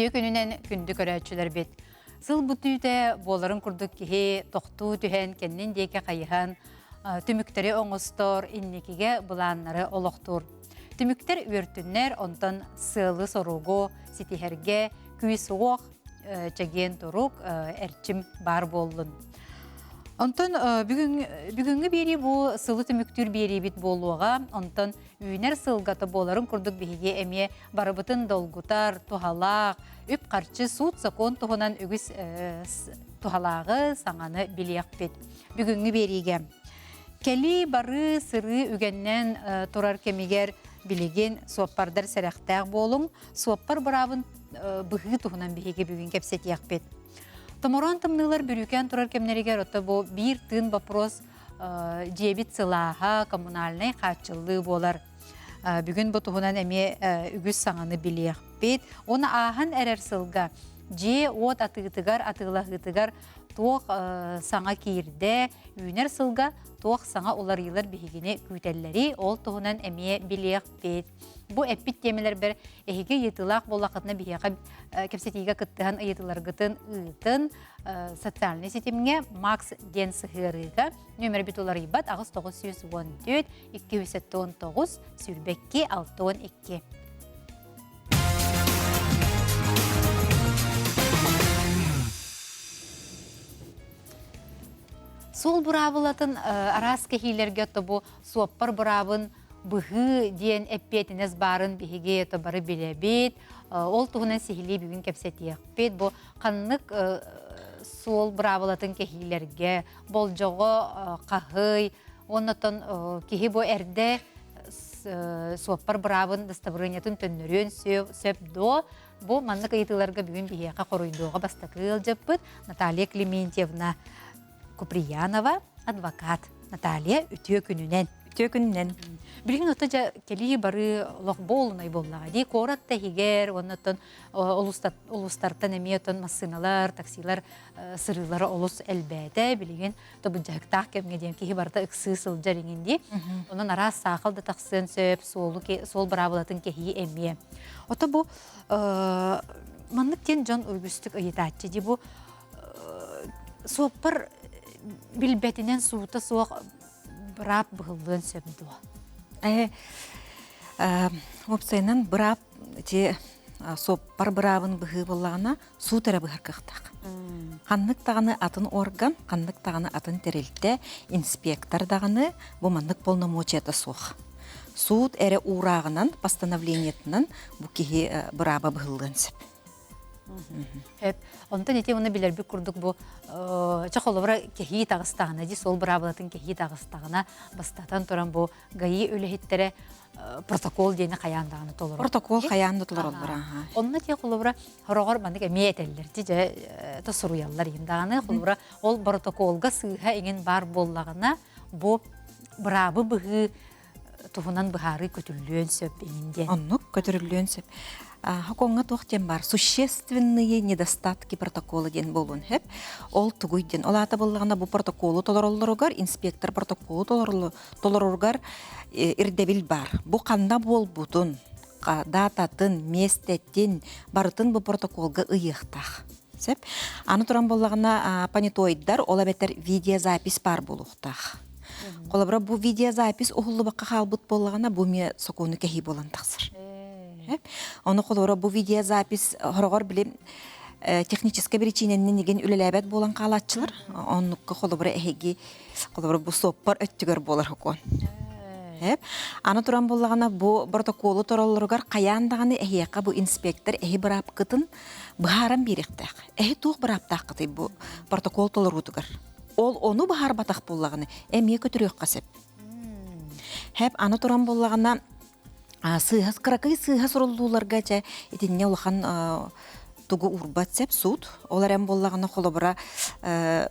Үтүө күнүнэн күндү көрөөччүлэрбит. Сыл бүтүүтэ буоларын курдук киһи тохтуу түһэн, кэннин диэки хайыһан, түмүктэри оҥостор, инникигэ былааннары олохтуур. Түмүктэр үөртүннэр, онтон сыалы-соругу ситиһэргэ күүс-уох, чэгиэн турук, эрчим баар буоллун. Онтон бүгүн, бүгүҥҥү биэрии бу сылы түмүктүүр биэриибит буолуоҕа. Онтон үүнэр сылгата буоларын курдук биһиги эмиэ барыбытын долгутар, туһалаах, үп-харчы, суут-сокуон туһунан үгүс туһалааҕы, саҥаны билиэхпит. Бүгүҥҥү биэриигэ кэлии барыы сырыы үгэннэн турар кэмигэр билигин суоппардар сэрэхтээх буолуҥ, суоппар быраабын быһыы туһунан биһиги бүгүн кэпсэтиэхпит. Томороон тымныылар бүрүүкээн турар кэмнэригэр ото бу биир тыын вопрос дьиэбит сылааһа, коммунальнай хааччыллыы буолар. Бүгүн бу туһунан эмиэ үгүс саҥаны билиэхпит. Уонна ааһан эрэр сылга дьиэ-уот атыытыгар, атыылаһыытыгар туох саҥа киирдэ, үүнэр сылга туох саҥа уларыйыылар биһигини күүтэллэрий, ол туһунан эмиэ билиэхпит. Бу эппит тиэмэлэрбэр эһиги ыйытыылаах буоллаххытына биһиэхэ кэпсэтиигэ кыттыһан ыйытыыларгытын ыытын социальнай ситимҥэ Макс диэн сыһыарыыга нүөмэрбит уларыйбат 8914 279 22 62. Суол быраабылатын араас кэһиилэргэ тобу суоппар быраабын быһыы диэн эппиэтинэс баарын биһиги то бары билэбит. Ол туһунан сиһилии бүгүн кэпсэтиэхпит. Бу ханнык суол быраабылатын кэһиилэргэ болдьоҕо хаһый, оннотон киһи бу эрдэ суоппар быраабын дастабырыанньатын төннөрүөн сөп дуо? Бу маннык ыйытыыларга бүгүн биһиэхэ хоруйдуоҕа бастакы ыалдьыппыт Наталья Клементьевна Куприянова, адвокат. Наталья, үтүө күнүнэн. Үтүө күнүнэн. Билигин ото дьэ кэлии бары олох буолунай буоллаҕа дии. Куорат да иһигэр, оннотон улуустартан эмиэ отон массыыналар, таксилар сырыылара олус элбээтэ. Билигин тобулдьаһыктаах кэмҥэ диэн киһи барыта ыксыы сылдьар иҥин дии. Онон араас саахал да тахсыан сөп, суолу суол быраабылатын кэһии эмиэ. Ото бу маннык диэн дьон үгүстүк ыйытааччы дии бу суоппар билбэтинэн суута суох быраап быһыллыан сөп дуо? Уопсайынан быраап ити суоппар быраабын быһыы буоллаҕына суут эрэ быһар кыахтаах. Ханнык даҕаны атын орган, ханнык даҕаны атын тэрилтэ, инспектор даҕаны бу маннык полномочията суох. Суут эрэ уурааҕынан, постановлениетынан бу киһи бырааба быһыллыан сөп. Эп, онтон ити уну билэрбит курдук бу чэ холобура кэһии таҕыстаҕына дии суол быраабылатын кэһии таҕыстаҕына бастатан туран бу ГАИ үлэһиттэрэ протокол диэни хайаан даҕаны толорор. Протокол хайаан да толороллор аха. Онно тиэ холобура хороҕор маннык эмиэ этэллэр ти дьэ то суруйаллар иһин даҕаны холобура ол протоколга сыыһа иҥин баар буоллаҕына бу быраабы быһыы туһунан быһаарыы көтүллүөн сөп иҥин диэн. Оннук көтүрүллүөн сөп. Хокуоҥҥа туох диэн баар существенные недостатки протокола диэн буолуон сөп. Ол тугуй диэн. Ол аата буоллаҕына бу протоколу толороллоругар инспектор протоколу толороругар ирдэбил баар. Бу ханна буолбутун, дататын, миэстэтин барытын бу протоколга ыйыахтаах. Сөп. Аны туран буоллаҕына понятойдар, ол эбэтэр видеозапись баар буолуохтаах. Холобура, бу видеозапись уһуллубакка хаалбыт буоллаҕына, бу эмиэ сокуону кэһии буолан тахсар. Ону холобура, бу видеозапись хороҕор били техническэй биричиинэнэн игин үлэлээбэт буолан хаалааччылар. Оннукка холобура эһиги холобура бу суоппар өттүгэр буолар сокуон. Аны туран буоллаҕына бу протоколу тороллоругар хайаан даҕаны эһиэхэ бу инспектор эһи быраапкытын быһааран биэриэхтээх. Эһи туох бырааптааххытый бу протокол толоруутугар? Ол ону быһаарбатах буоллаҕына эмиэ көтүрүөххэ сөп. Хэп аны туран буоллаҕына сыыһа кыракый сыыһа суруллууларга дьэ итиннэ улахан тугу уурбат сөп суут. Ол эрэн буоллаҕына холобура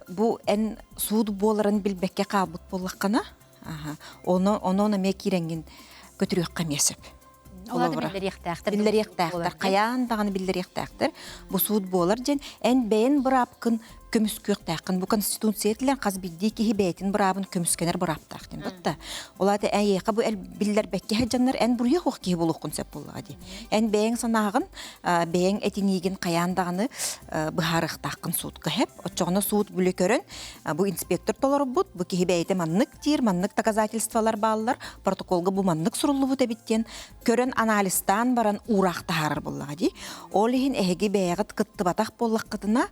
бу эн суут буоларын билбэккэ хаалбыт буоллаххына ону онон эмиэ киирэҥҥин көтүрүөххэ эмиэ сөп. Холобура. Биллэриэхтээхтэр. Биллэриэхтээхтэр. Хайаан даҕаны биллэриэхтээхтэр. Бу суут буолар диэн эн бэйэн быраапкын көмүскүөхтээххин. Бу Конституция этилэн хас биирдии киһи бэйэтин быраабын көмүскэнэр бырааптаах диэн батта. Ол аата эйиэхэ бу биллэрбэккэ сылдьаннар эн буруйа суох киһи буолуоххун сөп буоллаҕа дии. Эн бэйэҥ санааҕын, бэйэҥ этиниигин хайаан даҕаны быһаарыахтааххын суутка хэп. Оччоҕуна суут бүлэ көрөн бу инспектор толорбут, бу киһи бэйэтэ маннык диир, маннык доказательстволар бааллар, протоколга бу маннык суруллубут эбит диэн көрөн анализтаан баран уураах таһаарар буоллаҕа дии. Ол иһин эһиги бэйэҕит кыттыбатах буоллаххытына,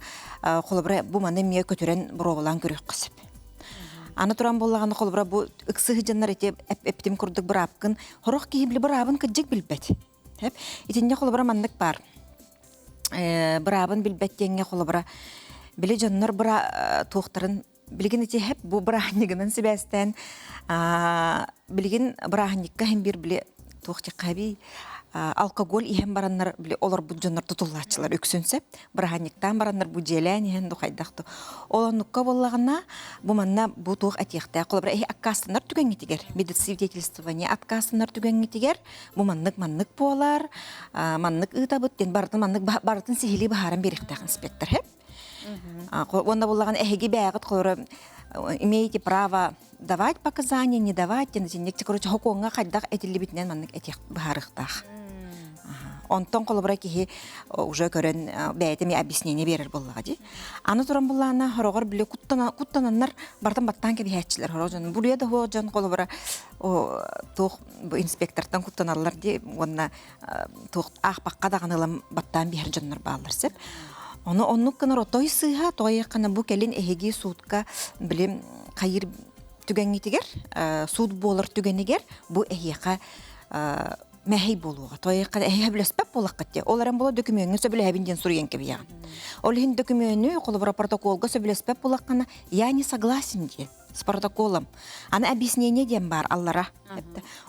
холобура, бу маны эмиэ көтүрэн боруобалаан көрүөххэ сөп. Аны туран буоллаҕына, холобура, бу ыксыһы дьоннор ити эптим курдук быраапкын, хорох киһи били быраабын кыдьык билбэт. Итиннэ холобура маннык баар. Быраабын билбэт диэҥҥэ холобура, били дьоннор быра туохтарын билигин ити хэп бу бырааһынньыгынан сибээстээн билигин бырааһынньыкка иһин биир били туох диэххэ алкоголь иһэн бараннар били олорбут дьоннор тутуллааччылар үксүн сөп бырааһынньыктаан бараннар бу дьиэлээн иһэн ду хайдах ду ол оннукка буоллаҕына бу манна бу туох этиэхтээх холобура эһи аккаастанар түгэҥҥитигэр медсвидетельствование аккаастанар түгэҥҥитигэр бу маннык маннык буолар маннык ыытабыт диэн барытын маннык барытын сиһилии быһааран биэриэхтээх инспектор хэп Уонна буллаҕын эһиги бэйэҕит холоро имеете право давать показания, не давать диэн итинник короче хокуоҥҥа хайдах этиллибитинэн маннык этиэх быһаарыахтаах. Онтон холобура киһи уже көрөн бэйэтэ эмиэ объяснение биэрэр буоллаҕа дии. Аны туран буллаана хороҕор били куттананнар бартан баттаан кэбиһээччилэр хорох дьон буруйа да суох дьон холобура туох бу инспектортан куттаналлар дии уонна туох аахпакка даҕаны ылан баттаан биһэр дьоннор бааллар сөп. Ону оннук гынар отой сыыһа, тоҕо бу кэлин эһиги суутка били хайыр түгэҥҥитигэр, суут буолар түгэнигэр бу эһиэхэ мэһэй буолуоҕа. Тоҕо эһиэхэ бүлэспэт буолаххыт дии. Ол эрэн буола дөкүмүөҥҥэ сөбүлэһэбин диэн суруйан кэбиһэҕин. Ол иһин дөкүмүөнү холобура протоколга сөбүлэспэт буолаххына я не согласен диэн с протоколом. Аны объяснение диэн баар аллара.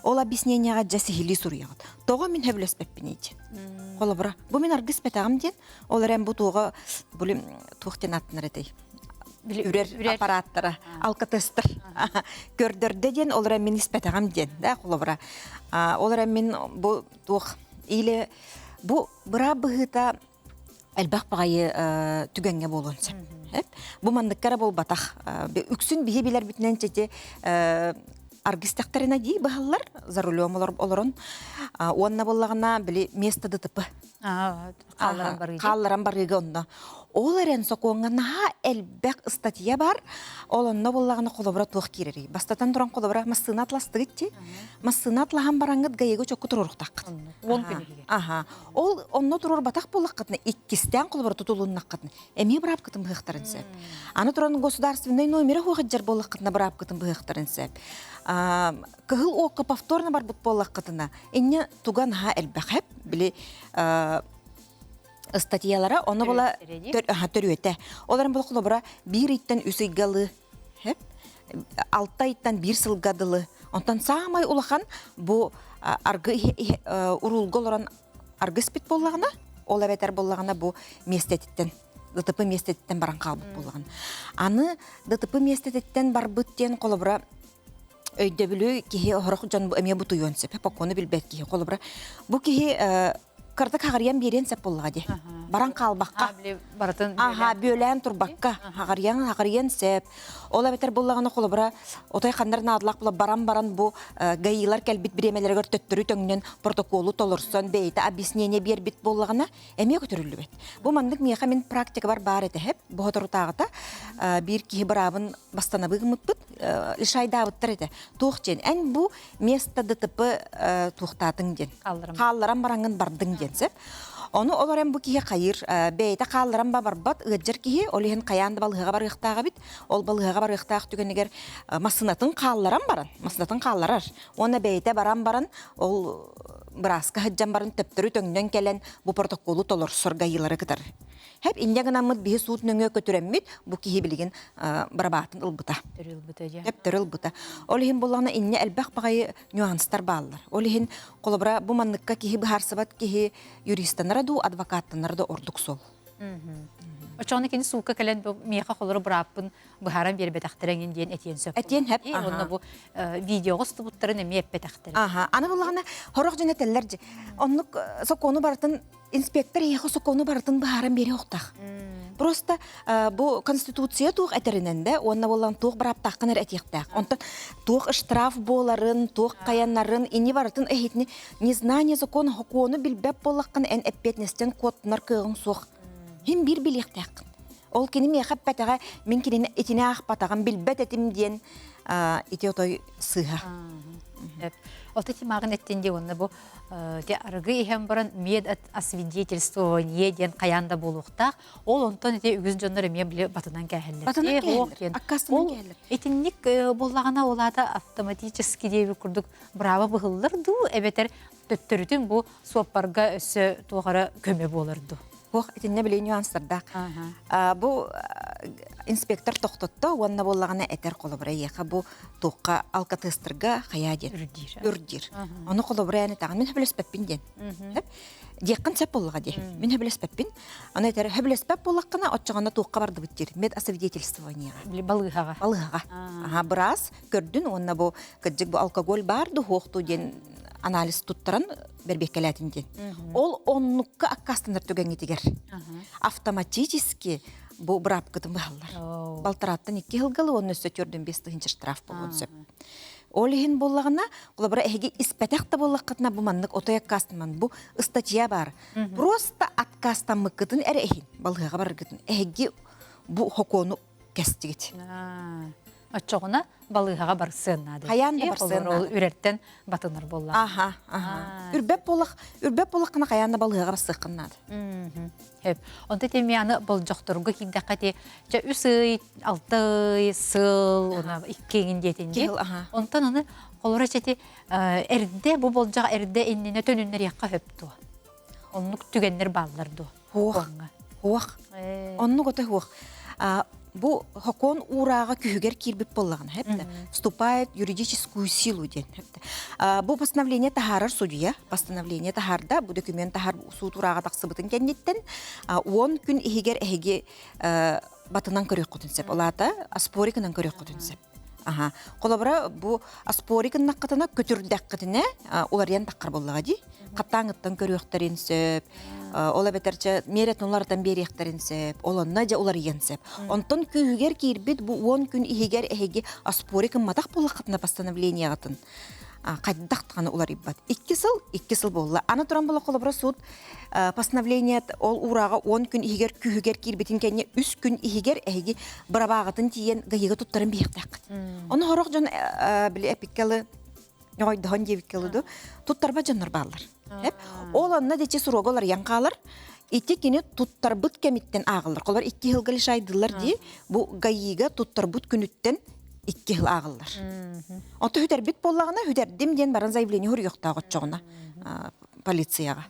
Ол объяснениеҕа дьэ сиһилии суруйаҕыт. Тоҕо мин сөбүлэспэппиний диэн. Холобура, бу мин аргыс бэтэҕим диэн, ол эрэн бу туоҕа бу туох диэн аттынар этэй? Үрэр аппараттара, алкотестер көрдөрдө диэн, ол эрэн мин испэтэҕим диэн, да, холобура. Ол эрэн мин бу туох или бу быраап быһыыта элбэх баҕайы түгэҥҥэ буолуон сөп. Бу манныкка эрэ буолбатах. Үксүн биһи билэрбитинэн чэти аргыстахтарына дии быһаллар за рулем олорон уонна буоллаҕына били место ДТП хаалларан барыыга хаалларан барыыга онно ол эрэн сокуоҥҥа наһаа элбэх ыстатыйа бар ол онно буоллаҕына холобура туох киирэрий бастатан туран холобура массыына атластыгыт дии массыына атлаһан бараҥҥыт гаига чокку туруоруохтааххыт уон күн иһигэр аха Ол онно туруорбатах буоллаххытына, иккистээн холобура тутулуннаххытына, эмиэ быраапкытын быһыахтарын сөп. Аны туран государственнай номера хуохыдьар буоллаххытына быраапкытын быһыахтарын сөп. Кыһыл уокка повторно барбыт буоллаххытына, инньэ туга наһаа элбэх эп, били ыстатыйалара ону була төрүөтэ. Ол эрэн була холобура биир ыйтан үс ыйга ылыы алта ыйтан биир сылга дылы. Онтон саамай улахан бу аргы уруулга олорон аргы испит буоллаҕына, ол эбэтэр буоллаҕына бу миэстэтиттэн ДТП миэстэтиттэн баран хаалбыт буоллаҕына. Аны ДТП миэстэтиттэн барбыт диэн холобура өйдөбүлү киһи орох дьон эмиэ бутуйуон сөп, покону билбэт киһи холобура бу киһи кырдык хаҕарыйан биэриэн сөп буоллаҕа дии. Баран хаалбакка. Барытын Аха, бүөлээн турбакка. Хаҕарыйан, хаҕарыйан сөп. Ол эбэтэр буллаҕына холобура, отой ханнар наадалаах була баран-баран бу ГАИлар кэлбит бириэмэлэригэр төттөрү төҥнөн протоколу толорсон бэйэтэ объяснение биэрбит буоллаҕына, эмиэ көтөрүллүбэт. Бу маннык миэхэ мин практикабар баар этэһэп, бу соторутааҕыта биир киһи быраабын бастанабы гыммыппыт, лишайдаабыттар этэ. Туох диэн, эн бу место ДТП туохтаатыҥ диэн. Хаалларан бараҥҥын бардыҥ диэн сөп. Ону ол эрэн бу киһи хайыр, бэйэтэ хаалларан ба барбат ыалдьар киһи, ол иһин хайаан да балыыһаҕа барыахтаах эбит. Ол балыыһаҕа барыахтаах түгэнигэр массыынатын хаалларан баран, массыынатын хаалларар. Уонна бэйэтэ баран баран, ол бырааска сылдьан баран төптөрү төҥнөн кэлэн бу протоколу толорсор гаилары кытары. Хэп инньэ гынаммыт биһи суут нөҥүө көтүрэммит бу киһи билигин барабаатын ылбыта. Төрү ылбыта дьэ. Төптөрү ылбыта. Ол иһин буллаҕына инньэ элбэх баҕайы нюанстар бааллар. Ол иһин холобура бу манныкка киһи быһаарсыбат киһи юристанара дуу, адвокаттанара да ордук суол. Очоҕуна кини суукка кэлэн бу миэхэ холору бырааппын быһааран биэрбэтэхтэрэ эҥин диэн этиэн сөп. Этиэн хэп. Уонна бу видеоҕа устубуттарын эмиэ эппэтэхтэрэ. Аха. Аны буллаҕына хорох дьон этэллэр дьи. Оннук сокуону барытын инспектор эйиэхэ сокуону барытын быһааран биэриэ охтах. Просто бу Конституция туох этэринэн да, уонна буолан туох бырааптааххын эрэ этиэхтээх. Онтон туох штраф буоларын, туох хайаннарын, ини барытын эһитини незнание закона хокуону билбэт буоллаххына эн эппиэтинэстэн куоттунар кыаҕыҥ суох. Хим биир билиэхтээххин. Ол кини миэхэ эппэтэҕэ, мин кинини итини аахпатаҕым, билбэт этим диэн ити отой сыыһа. Ото тимаҕын эттин дии уонна бу те арыгы иһэн баран мед освидетельствование диэн хайаан да буолуохтаах. Ол онтон ити үгүс дьоннор эмиэ били батынан кээһэллэр. Батынан кээһэллэр. Аккаастанан кээһэллэр. Итинник буоллаҕына ол аата автоматически диэбит курдук браво быһыллар дуу эбэтэр төттөрүтүн бу суоппарга өссө туох эрэ көмө буолар дуу? Туох итиннэ били нюанстардаах. Бу инспектор тохтотто уонна буоллаҕына этэр холобура эйиэхэ бу туохха алкотестерга хайаа диэн. Үрдиир. Үрдиир. Ону холобура эн этэҕин мин сөбүлэспэппин диэн. Диэххин сөп буоллаҕа дии. Мин сөбүлэспэппин. Аны этэр сөбүлэспэт буоллаххына оччоҕуна туохха бардыбыт диир. Мед освидетельствованиеҕа. Били балыыһаҕа. Балыыһаҕа. Аха быраас көрдүн уонна бу кырдьык бу алкоголь баар ду суох диэн анализ туттаран бэрбиэккэлээтин диэн. Ол оннукка аккаастанар түгэҥҥитигэр автоматически бу быраапкытын быһаллар. Балтарааттан икки сылгалы уонна өссө төрдүн 5000 штраф буолуон сөп. Ол иһин буоллаҕына, холобура эһиги испэтэх да буоллаххытына бу маннык отой аккаастаман бу ыстатыйа баар. Просто аккаастаммыккытын эрэ иһин балыыһаҕа бараргытын эһиги бу хокуону кэстигит. Оччоҕуна балыыһаҕа барсыан наада. Хайаан да барсыан наада. Ол үрэртэн батынар буолла. Аха, аха. Үрбэт буолах, үрбэт буолаххына хайаан да балыыһаҕа барсыаххын наада. Хөп. Онто теми аны болдьохторго киирдэххэ ти чэ үс ый, алта ый, сыл, уна иккиҥин диэтин дии. Онтон аны холоро чэти эрдэ бу болдьох эрдэ иннинэ төнүннэриэххэ хөп дуо? Оннук түгэннэр бааллар дуо? Хуох. Хуох. Оннук ото хуох. Бу хокуон уурааҕа күһүгэр киирбит буоллаҕына, хэптэ, вступает юридическую силу диэн, хэптэ. Бу постановление таһаарар судьуйа, постановление таһаарда, бу документ таһаар суут уурааҕа тахсыбытын кэнниттэн 10 күн иһигэр эһиги батынан көрүөххүтүн сөп. Ол аата оспорикынан көрүөххүтүн сөп. Аха. Холобура, бу оспори гыннаххытына, көтүрдэххитинэ уларыйан таххар буоллаҕа дии. Хаттааҥыттан көрүөхтэрин сөп. Ол эбэтэр чэ миэрэтин уларытан биэриэхтэрин сөп. Ол онно дьэ уларыйан сөп. Онтон күүһүгэр киирбит бу 10 күн иһигэр эһиги оспори гымматах буоллаххытына постановлениеҕытын хайдах даҕаны уларыйбат. Икки сыл, икки сыл буолла. Аны туран була холобура суут постановление ол уурааҕа 10 күн иһигэр күһүгэр киирбитин кэннэ үс күн иһигэр эһиги бырабааҕытын тиийэн гаига туттаран биһиэхтээххит. Ону сорох дьон били эпиккалы ньоҕойдоһон диэбиккэ ду туттарба дьоннор бааллар. Ол онно дечи суруога уларыйан хаалар. Ити кини туттарбыт кэмиттэн ааҕыллар. Холор икки сылга лишайдылар дии. Бу гаига туттарбыт күнүттэн икки сыл ааҕыллар. Онто хүтэрбит буоллаҕына, хүтэрдим диэн баран заявление суруйуохтаах оччоҕуна полицияҕа.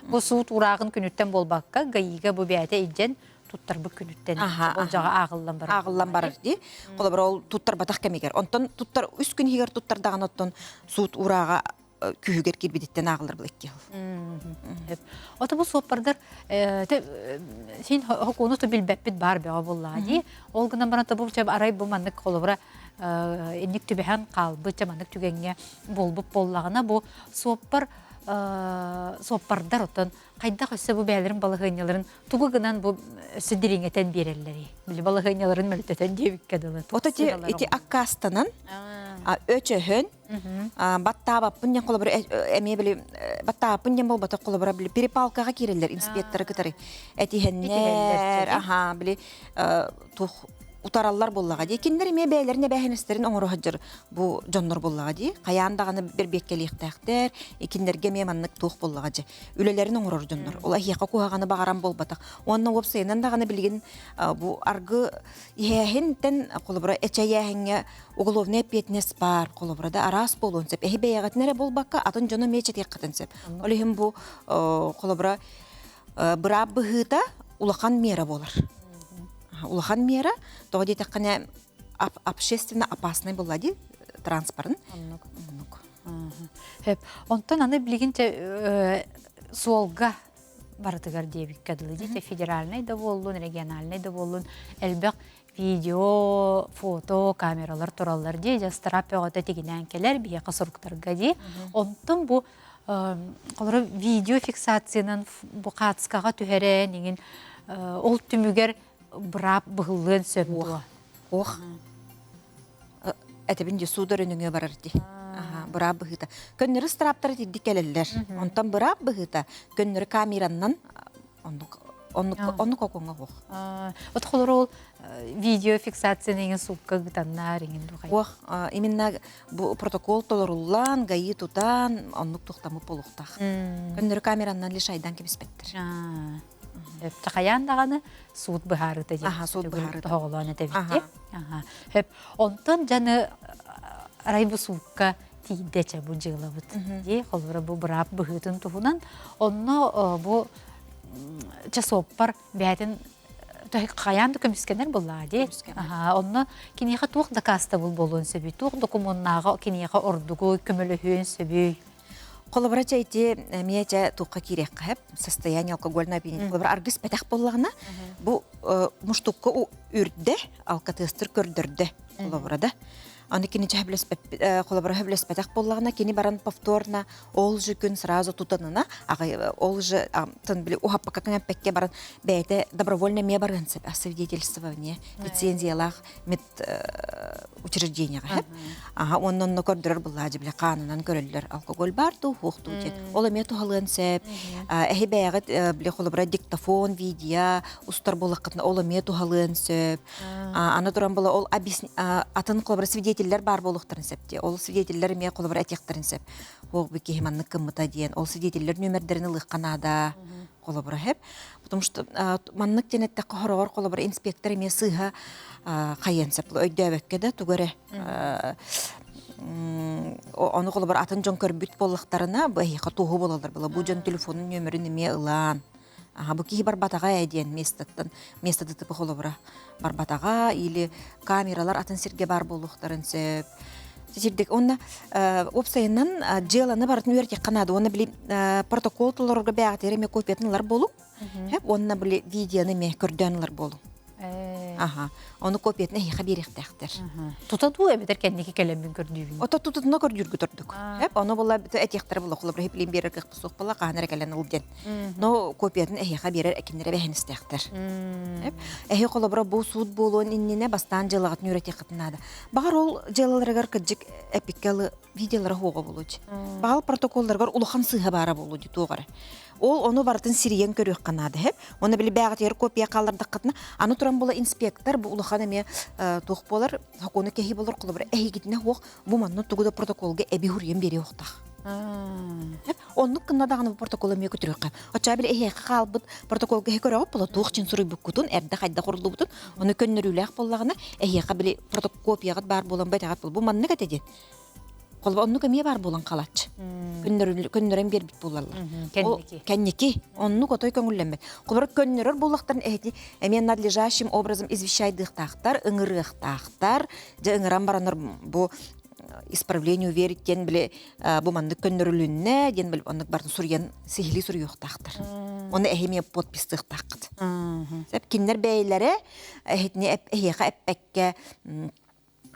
Бу суут урааҕын күнүттэн буолбакка, ГАИга бу бэйэтэ илдьэн туттарбыт күнүттэн болдьоҕо ааҕыллан барар. Ааҕыллан барар дии. Холобура ол туттарбатах кэмигэр. Онтон туттар үс күн иһигэр туттардаҕына оттон суут урааҕа күһүгэр киирбититтэн ааҕыллар был икки сыл. Ото бу суоппардар син хокууну то билбэппит баар бөҕө буоллаҕа дии. Ол гынан баран тобу арай бу маннык холобура инник түбэһэн хаалбыт чэ маннык түгэҥҥэ буолбут буоллаҕына бу суоппар суоппардар оттон хайдах өссө бу бэйэлэрин балаһыанньаларын тугу гынан бу өссө дириҥэтэн биэрэллэрий? Били балаһыанньаларын мөлтөтөн диэбиккэ дылы. Ото ити аккаастанан өчөһөн баттаабаппын диэн холобура эмиэ били баттаабаппын диэн буолбатах холобура били перепалкаҕа киирэллэр инспекторы кытары этиһэннэр аха били туох утараллар буоллаҕа дии. Кинилэр эмиэ бэйэлэрин эбээһинэстэрин оҥоро сылдьар бу дьоннор буоллаҕа дии. Хайаан даҕаны бэрбиэккэлиэхтээхтэр, кинилэргэ эмиэ маннык туох буоллаҕа дьэ. Үлэлэрин оҥорор дьоннор. Ол эһиэхэ куһаҕаны баҕаран буолбатах. Уонна уопсайынан даҕаны билигин бу аргы иһээһинтэн холобура эчэйээһиҥҥэ уголовнай эппиэтинэс баар холобура да араас буолуон сөп. Эһи бэйэҕитин эрэ буолбакка атын дьону эмиэ чэтиэххитин сөп. Ол иһин бу холобура быраап быһыыта улахан мера буолар. Улахан мера, тоҕо диэтэххинэ общественно опасный буолла дии транспорын. Оннук. Оннук. Хөп. Онтон аны билигин суолга барытыгар диэбиккэ дылы дии федеральнай да буоллун, региональнай да буоллун элбэх видео, фото камералар тураллар дии, дьастараап бөҕөтө тигинээн кэлэр биһиэхэ суруктарга дии. Онтон бу холоро видеофиксациянан бу хаацкаҕа түһэрэн иҥин. Ол түмүгэр быраап быһыллыан сөп дуо? Ох. Этэбин дии суудар өнүҥүө барар дии. Быраап быһыыта. Көннөрү ыстырааптар итирдик кэлэллэр. Онтон быраап быһыыта көннөрү камераннан оннук оннук оннук окуҥҥа суох. Вот холоро ол видео фиксацияны иҥин суукка ыытаннаар иҥин духай. Ох, именно бу протокол толоруллан, ГАИ тутан, оннук тухтаммыт буолуохтаах. Көннөрү камераннан лишайдан кэбиспэттэр. Чахайаан даҕаны суут быһаарыыта диэн Аха, суут быһаарыыта. тоһоҕолоон этэбит Аха. Хөп. Онтон дьаны арай бу суукка тиийдэ чэ бу дьыалабыт дии холобура бу быраап быһыытын туһунан онно бу чэ суоппар бэйэтин хайаан да көмүскэнэр буоллаа дии. Онно киниэхэ туох дакаастабыл буолуон сөбүй, туох докумуоннааҕа киниэхэ ордугу көмөлөһүөн сөбүй? Холобура чэ ити эмиэ чэ туохха киириэххэ сөп состояние алкогольного опьянения. Холобура аргыс бэтэх буоллаҕына бу муштукка үрдэ алкотестер көрдөрдө холобура да. Аны кини чэ холобура сөбүлэспэтэх буоллаҕына кини баран повторно ол же күн сразу тутанына ол же тын били уһаппакка кэҥэппэккэ баран бэйэтэ добровольно эмиэ барыан сөп освидетельствование лицензиялаах мед учреждениеҕа аха уонна онно көрдөрөр былаадьы бile хаанынан көрөллөр алкоголь баар дуу суох дуу диэн ол эмиэ туһалыан сөп эһи бэйэҕит бile холобура диктофон видео устар буоллаххытына ол эмиэ туһалыан сөп аны туран була ол атын холобура свидетеллэр баар буолуохтарын сөп дии ол свидетеллэр эмиэ холобура этиэхтэрин сөп ол бу киһи маннык гыммыта диэн ол свидетеллэр нүөмэрдэрин ылыахха наада холобура сөп потому что маннык диэн эттэххэ хороҕор холобура инспектор эмиэ сыыһа хайыан сөп өйдөөбөккө да тугу эрэ ону холобура атын дьон көрбүт буоллахтарына бу эһиэхэ туоһу буолаллар була бу дьон телефонун нүөмэрин эмиэ ылаан Аха, бу киһи барбатаҕа ээ диэн местоттан место ДТП холобура барбатаҕа или камералар атын сиргэ баар буолуохтарын сөп. Сирдик уонна уопсайынан дьыаланы барытын үөрэтиэххэ наада уонна били протокол толорорго бэйэҕитигэр эмиэ копиятын ылар буолуҥ. Уонна били видеоны эмиэ көрдөөн ылар буолуҥ. Аха. Ону копиятын эһиэхэ биэриэхтээхтэр. Тута дуу эбэтэр кэнники кэлэммин көрдүүбүн. Ото тутутуна көрдүүргүт ордук. Эп ону була этиэхтэрэ була холобура хиплин биэрэр кыахпыт суох була хаһан эрэ кэлэн ыл диэн. Но копиятын эһиэхэ биэрэр кинилэр эбэһинэстээхтэр. Эһи холобура бу суут буолуон иннинэ бастаан дьыалаҕытын үөрэтиэххитин наада. Баҕар ол дьыалаларыгар кырдьык эпиккэ видеолара хуоҕа буолуо дии. Баҕал протоколларыгар улахан сыыһа баара буолуо дии туох эрэ. Ол ону барытын сирийэн көрүөххэ наада һэп. Оны били бэҕэтигэр копия хааллардаххытына, аны туран була инспектор бу улахан эмиэ туох буолар, сокуону кэһии болор холобура эһигитинэ хуох бу манна тугу да протоколга эби хуруйан биэриэ уохтаах. Оннук гынна даҕаны бу протокол эмиэ көтүрүөххэ. Оччоҕо били эһиэхэ хаалбыт протоколга эһи көрөҕүт була туох чин суруйбуккутун, эрдэ хайдах уруллубутун, ону көннөрүүлээх буоллаҕына, эһиэхэ били протокопияҕыт баар буолан бу этэҕит бу маннык этэ диэн. Холобур, оннук эмиэ баар буолан халааччы. Көннөрөн биэрбит буолаллар. Кэнники. Кэнники. Оннук отой көҥүллэммэт. Холобур, көннөрөр буоллахтарын эһити эмиэ надлежащим образом извещайдыахтаахтар, ыҥырыахтаахтар. Дьэ ыҥыран бараннар бу исправлению верить диэн били бу маннык көннөрүлүннэ диэн били оннук барын суруйан сиһилии суруйуохтаахтар. Оны эһи эмиэ подпистыахтааххыт. Сөп кинилэр бэйэлэрэ эһитини эһиэхэ эппэккэ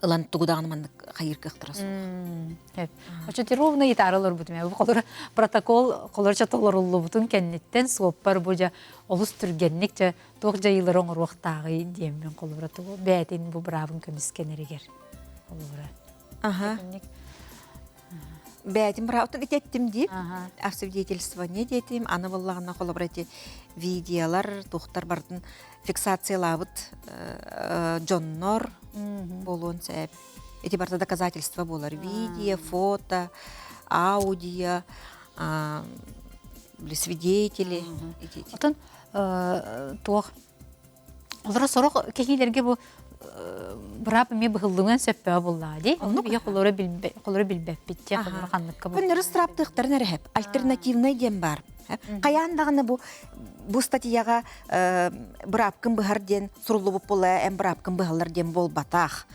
ылан тугу даҕаны маннык хайыыр кыахтара суох. Оччо ровно итаара олорбутум. Бу холор протокол холорча толоруллубутун кэнниттэн суоппар бу дьа олус түргэнник дьэ туох дьайыылары оҥоруохтааҕый диэммин холобура тугу бэйэтин бу быраабын көмүскэнэригэр холобура. Аха. Бэйэтин быраабын итеттим диip освидетельствование диэтим аны буоллаҕына холобура ити видеолар туохтар бардын фиксациялаабыт дьоннор буолуон сөп. Ити барыта доказательство буолар. Видео, фото, аудио, свидетели. Отон туох Олоро сорох кэһиилэргэ бу быраап эмиэ быһыллыҥан сөппөҕө буллаа дии. Оннук биһи холоро холоро билбэппит дии холоро ханныкка бу. Көннөрү ыстырааптыахтарын эрэ хэп. Альтернативнай диэн баар. Хайаан даҕаны бу бу статьяҕа быраапкын быһар диэн суруллубут буолла эн быраапкын быһаллар диэн буолбатах.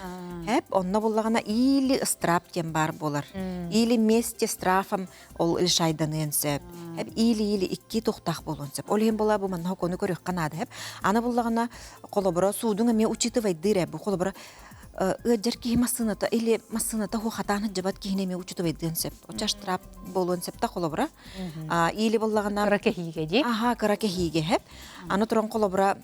Хэп онно буллаҕына или ыстыраап диэн баар буолар. Или вместе штрафом ол лишайданыан сөп. Хэп или-или икки тухтаах буолуон сөп. Ол иһин була бу манна хокуону көрүөххэ наада хэп. Аны буллаҕына холобура суудуҥ эмиэ учитывайдыыр ээ бу холобура. Ыалдьар киһи массыыната или массыыната хатаан сылдьыбат киһини эмиэ учутубайдыан сөп. Оччо штраф буолуон сөп да холобура. Или буоллаҕына Кыра кэһиигэ дии. Аха, кыра кэһиигэ хэп. Аны туран холобура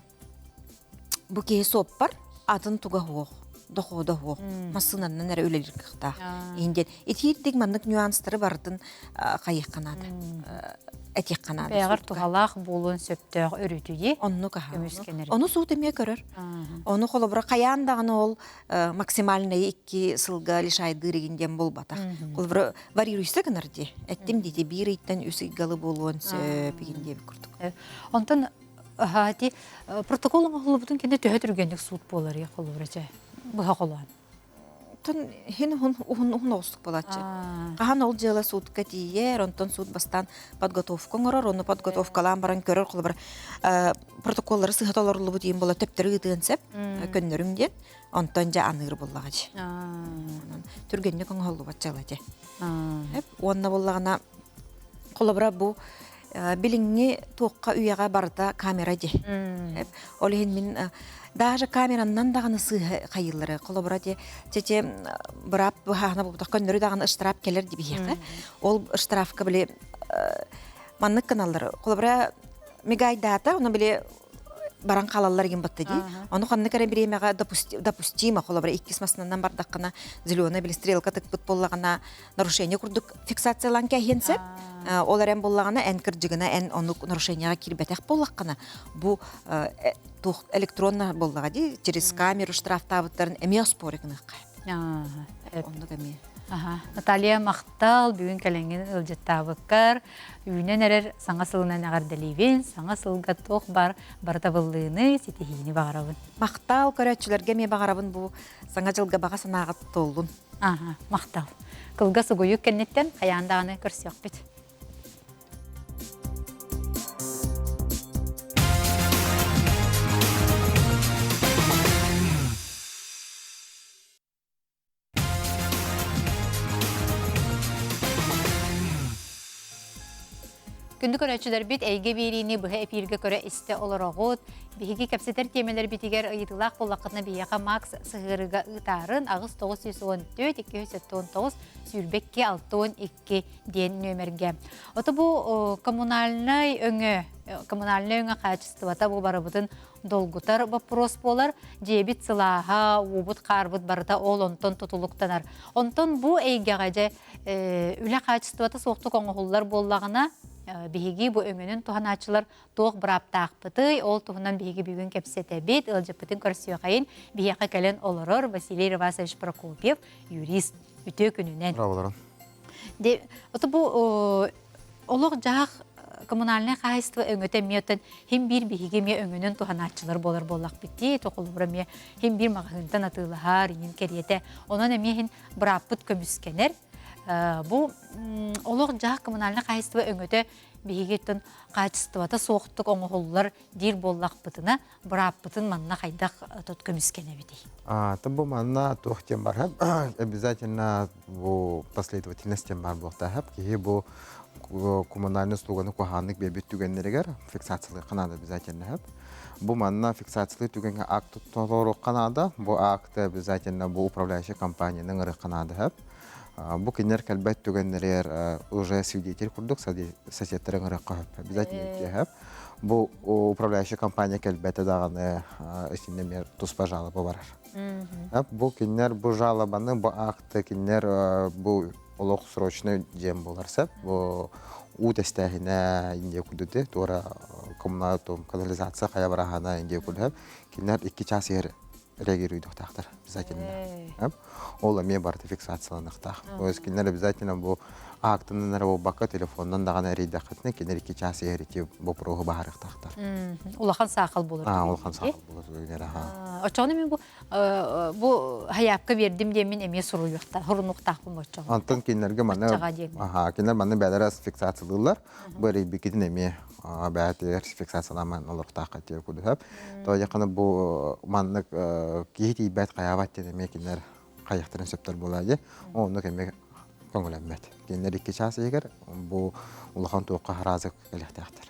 бу киһи суоппар атын туга суох, дохода суох, массыынанан эрэ үлэлиир кыахтаах. Иһин диэн итиирдик маннык нюанстары барытын хайыахха наада. Этиэххэ наада. Бэйэҕэр туһалаах буолуон сөптөөх өрүтүйи Оннук аха. Ону суут эмиэ көрөр. Ону холобура хайаан даҕаны ол максимальный 2 сылга лишайдыыр игин диэн буолбатах. Холобура варьируйса гынар дии. Эттим дии биир ыйтан үс ыйгалы буолуон сөп игин диэбит курдук. Онтон ити протокол оҥоһуллубутун кэннэ төһө түргэнник суут буолар холобура чэ быһа холоон. Онтон иһин уһун уһун уһун оҕустук буолааччы. Хаһан ол дьыала суутка тиийэр, онтон суут бастаан подготовка оҥорор, ону подготовкалаан баран көрөр, холобура протоколлары сыһа толоруллубут иин буола төптөрү ыытыан сөп, көннөрүҥ диэн, онтон дьэ аныыр буоллаҕа дии. Онон түргэнник оҥоһуллубат дьыала дии. Уонна буоллаҕына, холобура бу билиҥҥи туохха үйэҕэ барыта камера дии. Ол иһин мин даже камераннан даҕаны сыыһа хайыыллары холобура те те быраап быһааһына буолбатах көннөрү даҕаны штраф кэлэр дии биһиэхэ. Ол штрафка били маннык гыналлар. Холобура мигайдаата, ону били баран хаалаллар игин батта дии. Ону ханнык эрэ бириэмэҕэ допустимо, холобура иккис массыынанан бардаххына зеленая били стрелка тыкпыт буоллаҕына нарушение курдук фиксациялаан кээһиэн сөп. Ол эрэн буоллаҕына эн кырдьыгына эн оннук нарушениеҕа киирбэтэх буоллаххына бу туох электронно буоллаҕа дии через камеру штрафтаабыттарын эмиэ оспори гыныахха. Оннук эмиэ. Наталья махтал бүгүн кэлэҥҥин ыалдьыттаабыккар үүнэн эрэр саҥа сылынан эҕэрдэлиибин саҥа сылга туох бар барыта быллыыны ситиһиини баҕарабын. Махтал көрөөччүлэргэ эмиэ баҕарабын бу саҥа дьылга баҕа санааҕыт туоллун. Аха, махтал. Кылгас угуйук кэнниттэн хайаан даҕаны көрсүөхпүт. Күндү көрөөччүлэрбит эйгэ биэриини быһа эпииргэ көрө истэ олороҕут. Биһиги кэпсэтэр тиэмэлэрбитигэр ыйытыылаах буоллаххытына биһиэхэ Макс сыһыарыга ыытаарын 8 914 279 22 62 диэн нүөмэргэ. Ото бу коммунальнай өҥө, коммунальнай өҥө хаачыстыбата бу барыбытын долгутар боппуруос буолар. Дьиэбит сылааһа, уубут, хаарбыт барыта ол онтон тутулуктанар. Онтон бу эйгэҕэ дьэ үлэ хаачыстыбата суохтук оҥоһуллар буоллаҕына, биһиги бу өҥөнөн туһанааччылар туох бырааптаахпытый, ол туһунан биһиги бүгүн кэпсэтэбит, ыалдьыппытын көрсүөхэйин. Биһиэхэ кэлэн олорор Василий Ривасович Прокопьев, юрист. Үтүө күнүнэн. Браво Де, ото бу олох-дьаһах коммунальнай хаһайыстыба өҥөтө эмиэ оттон хим биир биһиги эмиэ өҥөнөн туһанааччылар буолар буоллахпыт дии тоқолобура эмиэ хим биир маҕаһыынтан атыылаһар иҥин кэриэтэ онон эмиэ иһин бырааппыт көмүскэнэр бу олох-дьаһах коммунальнай хаһайыстыба өҥөтө биһиги хаачыстыбата суохтук оҥоһуллар диир буоллахпытына бырааппытын манна хайдах тут көмүскэнэбитий? Бу манна туох диэн бар обязательно бу последовательность диэн бар буолуохтаах киһи бу коммунальный услуганы куһааннык биэрбит түгэннэригэр фиксациялыахха наада обязательно бу манна фиксациялыыр түгэҥҥэ акт толоруохха наада бу акты обязательно бу управляющая компанияны ыҥырыахха наада бу кинилэр кэлбэт түгэннэригэр уже свидетель курдук соседтары ыҥырыахха сөп обязательно бу управляющая компания кэлбэтэ даҕаны итиннэ эмиэ туспа жалоба барар бу кинилэр бу жалобаны бу акты кинилэр бу олох срочный дьиэм буолар сөп бу уу тэстээһинэ индия курдук туора коммуна канализация хайа бараһана индия курдук кинилэр 2 час иһэр реагируйдуохтаахтар обязательно ол эмиэ барыта фиксацияланыахтаах то есть кинилэр обязательно бу актынан эрэ буолбакка телефонунан даҕаны эрийдэххитинэ кинилэр 2 час иһэр ити боппуруоһу баһарыахтаахтар улахан саахал буолар улахан саахал буолар оччоҕуна мин бу бу хайаапка биэрдим диэммин эмиэ суруйуохтаах хорунуохтаахпын боччоҕо антон кинилэргэ маны аха кинилэр манны бээлэрэ фиксациялыыллар бу эрийбиккитин эмиэ бэйэтигэр фиксацияламан олорохтоохха тиэ кудуһап тоойахана бу маннык киһи тиийбэт хайаабат диэн эмиэ кинилэр хайахтарын сөптөр буолаа дии оннук эмиэ көҥүлэммэт. Кинилэр 2 чаас иһигэр бу улахан туохха хараазык кэлиэхтээхтэр.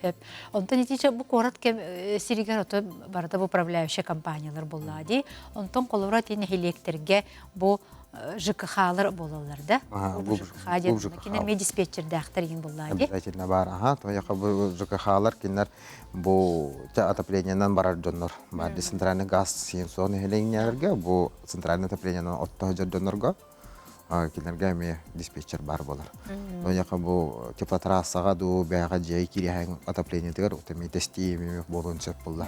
Хөп. Онтон итичэ бу куорат кэм сиригэр ото барыта бу управляющая компаниялар буоллаа дии. Онтон холобура ити нэһилиэктэргэ бу ЖКХ-лар буолаллар да. Бу ЖКХ диэн кинилэр эмиэ диспетчердээхтэр иһин буоллаа дии. Обязательно баар. Аха, тояха бу ЖКХ-лар кинилэр бу отоплениенан барар дьоннор бар. Центральный газ сиэн суох нэһилиэнньэлэргэ бу центральный отоплениенан отто дьоннорго кинилэргэ эмиэ диспетчер баар буолар. Оньяха бу теплотрассаҕа дуу бэйэҕэ дьиэ кириэһэҥ отоплениетыгар эмиэ тэстии эмиэ буолуон сөп буолла.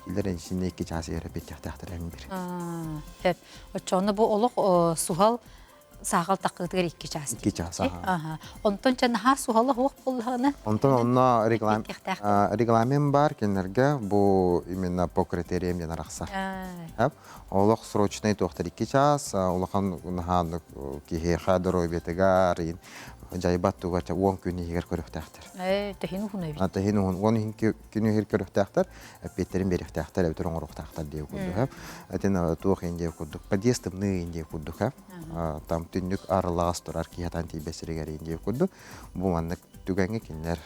Кинилэр инсинне 2 чаас иһэр эппиэттиэхтээхтэр эҥин бир. Сөп. Оччоҕуна бу олох суһал саахал таххытыгар 2 чаас. 2 чаас. Аха. Онтон ча наһаа суһала суох буоллаҕына. Онтон онно регламент бар кинилэргэ бу именно по критериям диэн арахсар. Олох срочнай туохтар 2 чаас, улахан наһааннык киһиэхэ доруобуйатыгар дьайбат туга 10 күн иһигэр көрүөхтээхтэр. Тэһин уһун эбит. Тэһин уһун 10 күн иһигэр көрүөхтээхтэр, эппиэттэрин биэриэхтээхтэр, эбэтэр оҥоруохтаахтар диэ курдук. Этин туох иһин диэ курдук, подъезд тымныы иһин диэ курдук. Там түннүк арылаҕас турар киһи атан тиийбэт сиригэр иһин диэ курдук. Бу маннык түгэҥҥэ кинилэр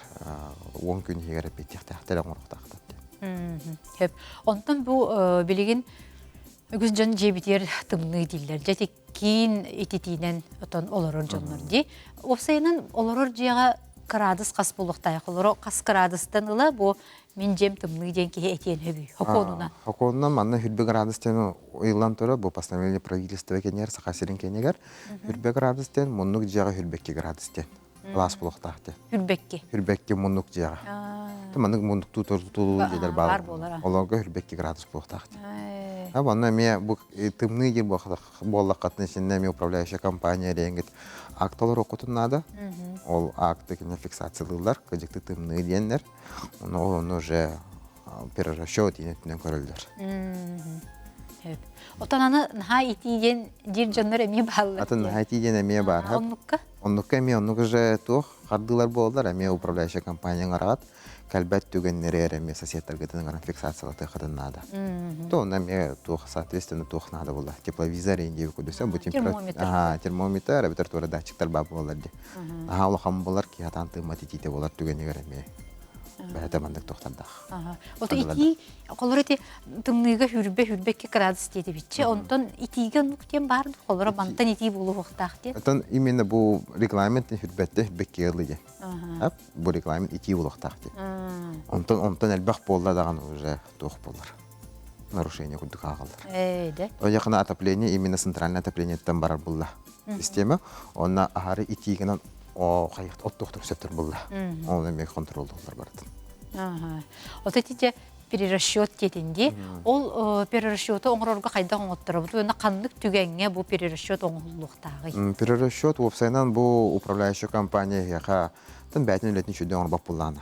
10 күн иһигэр эппиэттиэхтээхтэр, оҥоруохтаахтар диэн. Сөп. Онтон бу билигин үгүс дьон дьиэбитигэр тымныы дииллэр. Дьэ киин ититиинэн отон олорор дьоннор дии. Уопсайынан олорор дьиэҕэ кыраадыс хас буолуохтаах? Олоро хас кыраадыстан ыла бу мин дьиэм тымныы диэн киһи этиэн сөбүй? Хокуонунан. Хокуонунан манна хүрбэ градус диэн ыйыллан турар бу постановление правительства кэнигэр Саха сирин кэнигэр хүрбэ градус диэн муннук дьиэҕэ хүрбэкки градус диэн. Алаас буолуохтаах диэн. Хүрбэкки. Хүрбэкки муннук дьиэҕэ. Маннык муннук тутуу дьиэлэр баар буолар. Олорго хүрбэкки градус буолуохтаах диэн. А онно эмиэ бу тымныы дьиэ буоллаххытына итиннэ эмиэ управляющая компания диэҥҥит акталар оккутун наада. Ол акты кине фиксациялыыллар, кыдьыкты тымныы диэннэр. Ону ол ону уже перерасчет инэтинэн көрөллөр. Отон аны наһаа итии диэн диир дьоннор эмиэ бааллар. Атын наһаа итии диэн эмиэ баар. Оннукка? Оннукка эмиэ оннук уже туох хардыылар буоллар, эмиэ управляющая компания ыҥыраҕыт, кэлбэт түгэннэри эрэ эмиэ соседтаргытын ыҥыран фиксациялатыаххытын наада. То онно эмиэ туох соответственно туох наада буолла. Тепловизор индиэ курдук бу термометр. Аха, термометр эбэтэр туора датчиктар баар буолар дии. Наһаа улахан буолар, киһи атаан тыыммат итиитэ буолар түгэнигэр эмиэ бэйэтэ маннык туохтардаах. Ото итии Холоро ити тымныыга хүрбэ хүрбэкки градус диэтибитчи, онтон итиигэ оннук диэн баар холоро мантан итии буолуохтаах диэн. Оттон именно бу регламент хүрбэттэ хүрбэкки ылы диэн. Бу регламент итии буолуохтаах диэн. Онтон онтон элбэх буолла даҕаны уже туох буолар. Нарушение курдук ааҕаллар. Ээ да. Ойохына отопление именно центральное отоплениеттан барар булла. Система. Онна аһары итиигинэн о хайыт оттуохтур сөптөр булла. Оны эмиэ контроллуулар барытын. Ото ити перерасчет диэтин дии. Ол перерасчету оҥорорго хайдах оҥотторобут уонна ханнык түгэҥҥэ бу перерасчет оҥоһуллуохтааҕый? Перерасчет уопсайынан бу управляющая компания эһиэхэ тын бэйэтин үлэтин үчүгэй оҥорбот буоллаҕына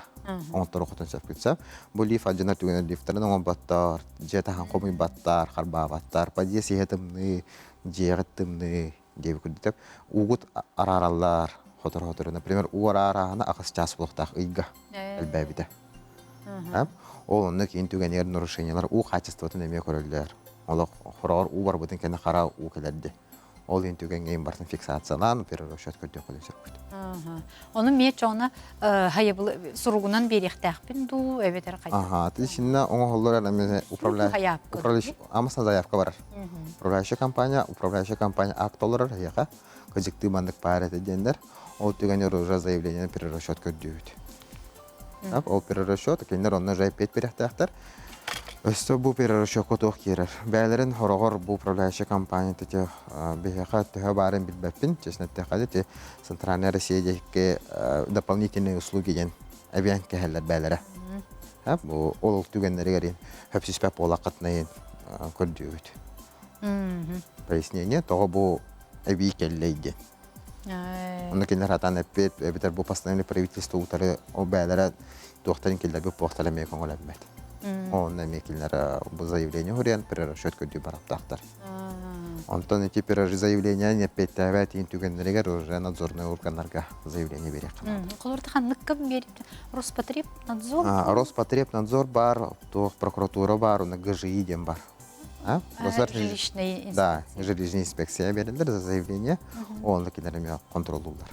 оҥотторо хотун сөп күтсэ. Бу лифт алдьанар түгэнэ лифтарын оҥорботтор, дьиэ таһан хомуйбаттар, харбаабаттар, подъезд иһэ тымныы, дьиэҕит тымныы диэбит курдук уугут араараллар хотору-хотору. Например, уу араараһына аҕыс чаас буолуохтаах ыйга элбээбитэ. Ол онно киин түгэнигэр нарушениелар уу качествотын эмиэ көрөллөр. Олох хороҕор уу барбытын кэннэ хара уу кэлэрди. Ол иһин түгэҥҥэ барытын фиксациялаан перерасчет көрдүөххүтүн сөппүт. Ону миэ чоҕуна хайабыл суругунан биэриэхтээхпин дуу эбэтэр хайдах? Аха, итиннэ оҥоһуллар эмиэ управляющий амасна заявка барар. Управляющая компания, управляющая компания акт толорор эһиэхэ кыдьыктыы маннык баар этэ диэннэр, ол түгэнигэр уже заявление перерасчет көрдүүбүт. Ол перерасчет, кинилэр онно уже эппиэт биэриэхтээхтэр. Өссө бу перерасчетка туох киирэр? Бэйэлэрин хороҕор бу управляющая компания ити биһиэхэ төһө баарын билбэппин, честно эттэххэ ити Центральная Россия диэки дополнительные услуги диэн эбиэн кэһэллэр бэйэлэрэ. Бу ол түгэннэригэр хөпсүспэт буолаххытына көрдүүбүт. Пояснение тоҕо бу эбии кэллэй диэн. Онно кинилэр хатаан эппиэт эбэтэр бу постановление правительства утары ол бэйэлэрэ туохтарын киллэрбит буохтара эмиэ көҥүлэммэт. Онно эмиэ кинилэр бу заявление хуруйан перерасчет көрдүү бараптаахтар. Онтон ити заявление эппиэттээбэт иин түгэннэригэр уже надзорнай органнарга заявление биэриэххэ наада. Холорду ханныкка биэрибит Роспотребнадзор? Роспотребнадзор бар, туох прокуратура бар, уна ГЖИ диэн бар. А? Государственный Жилищная Да, инспекция. жилищная инспекция берилер за заявление, онда кинилер эмиэ контроллууллар.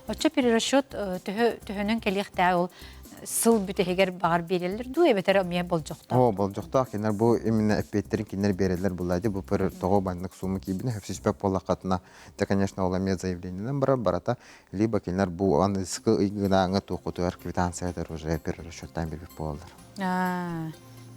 Оччо перерасчет төһөнөн кэлиэхтээх ол сыл бүтэһигэр баҕар биэрэллэр дуу эбэтэр эмиэ болдьохтоох? О, болдьохтоох кинилэр бу именно эппиэттерин кинилэр биэрэллэр булла бу тоҕо баннык сумма киирбинэ хөпсүспэт буоллаххытына, да, конечно, ол эмиэ заявлениенан барар барата, либо кинилэр бу аныскы ыйгынааҥы туохутугар квитанциятар уже перерасчеттаан билбит буолаллар.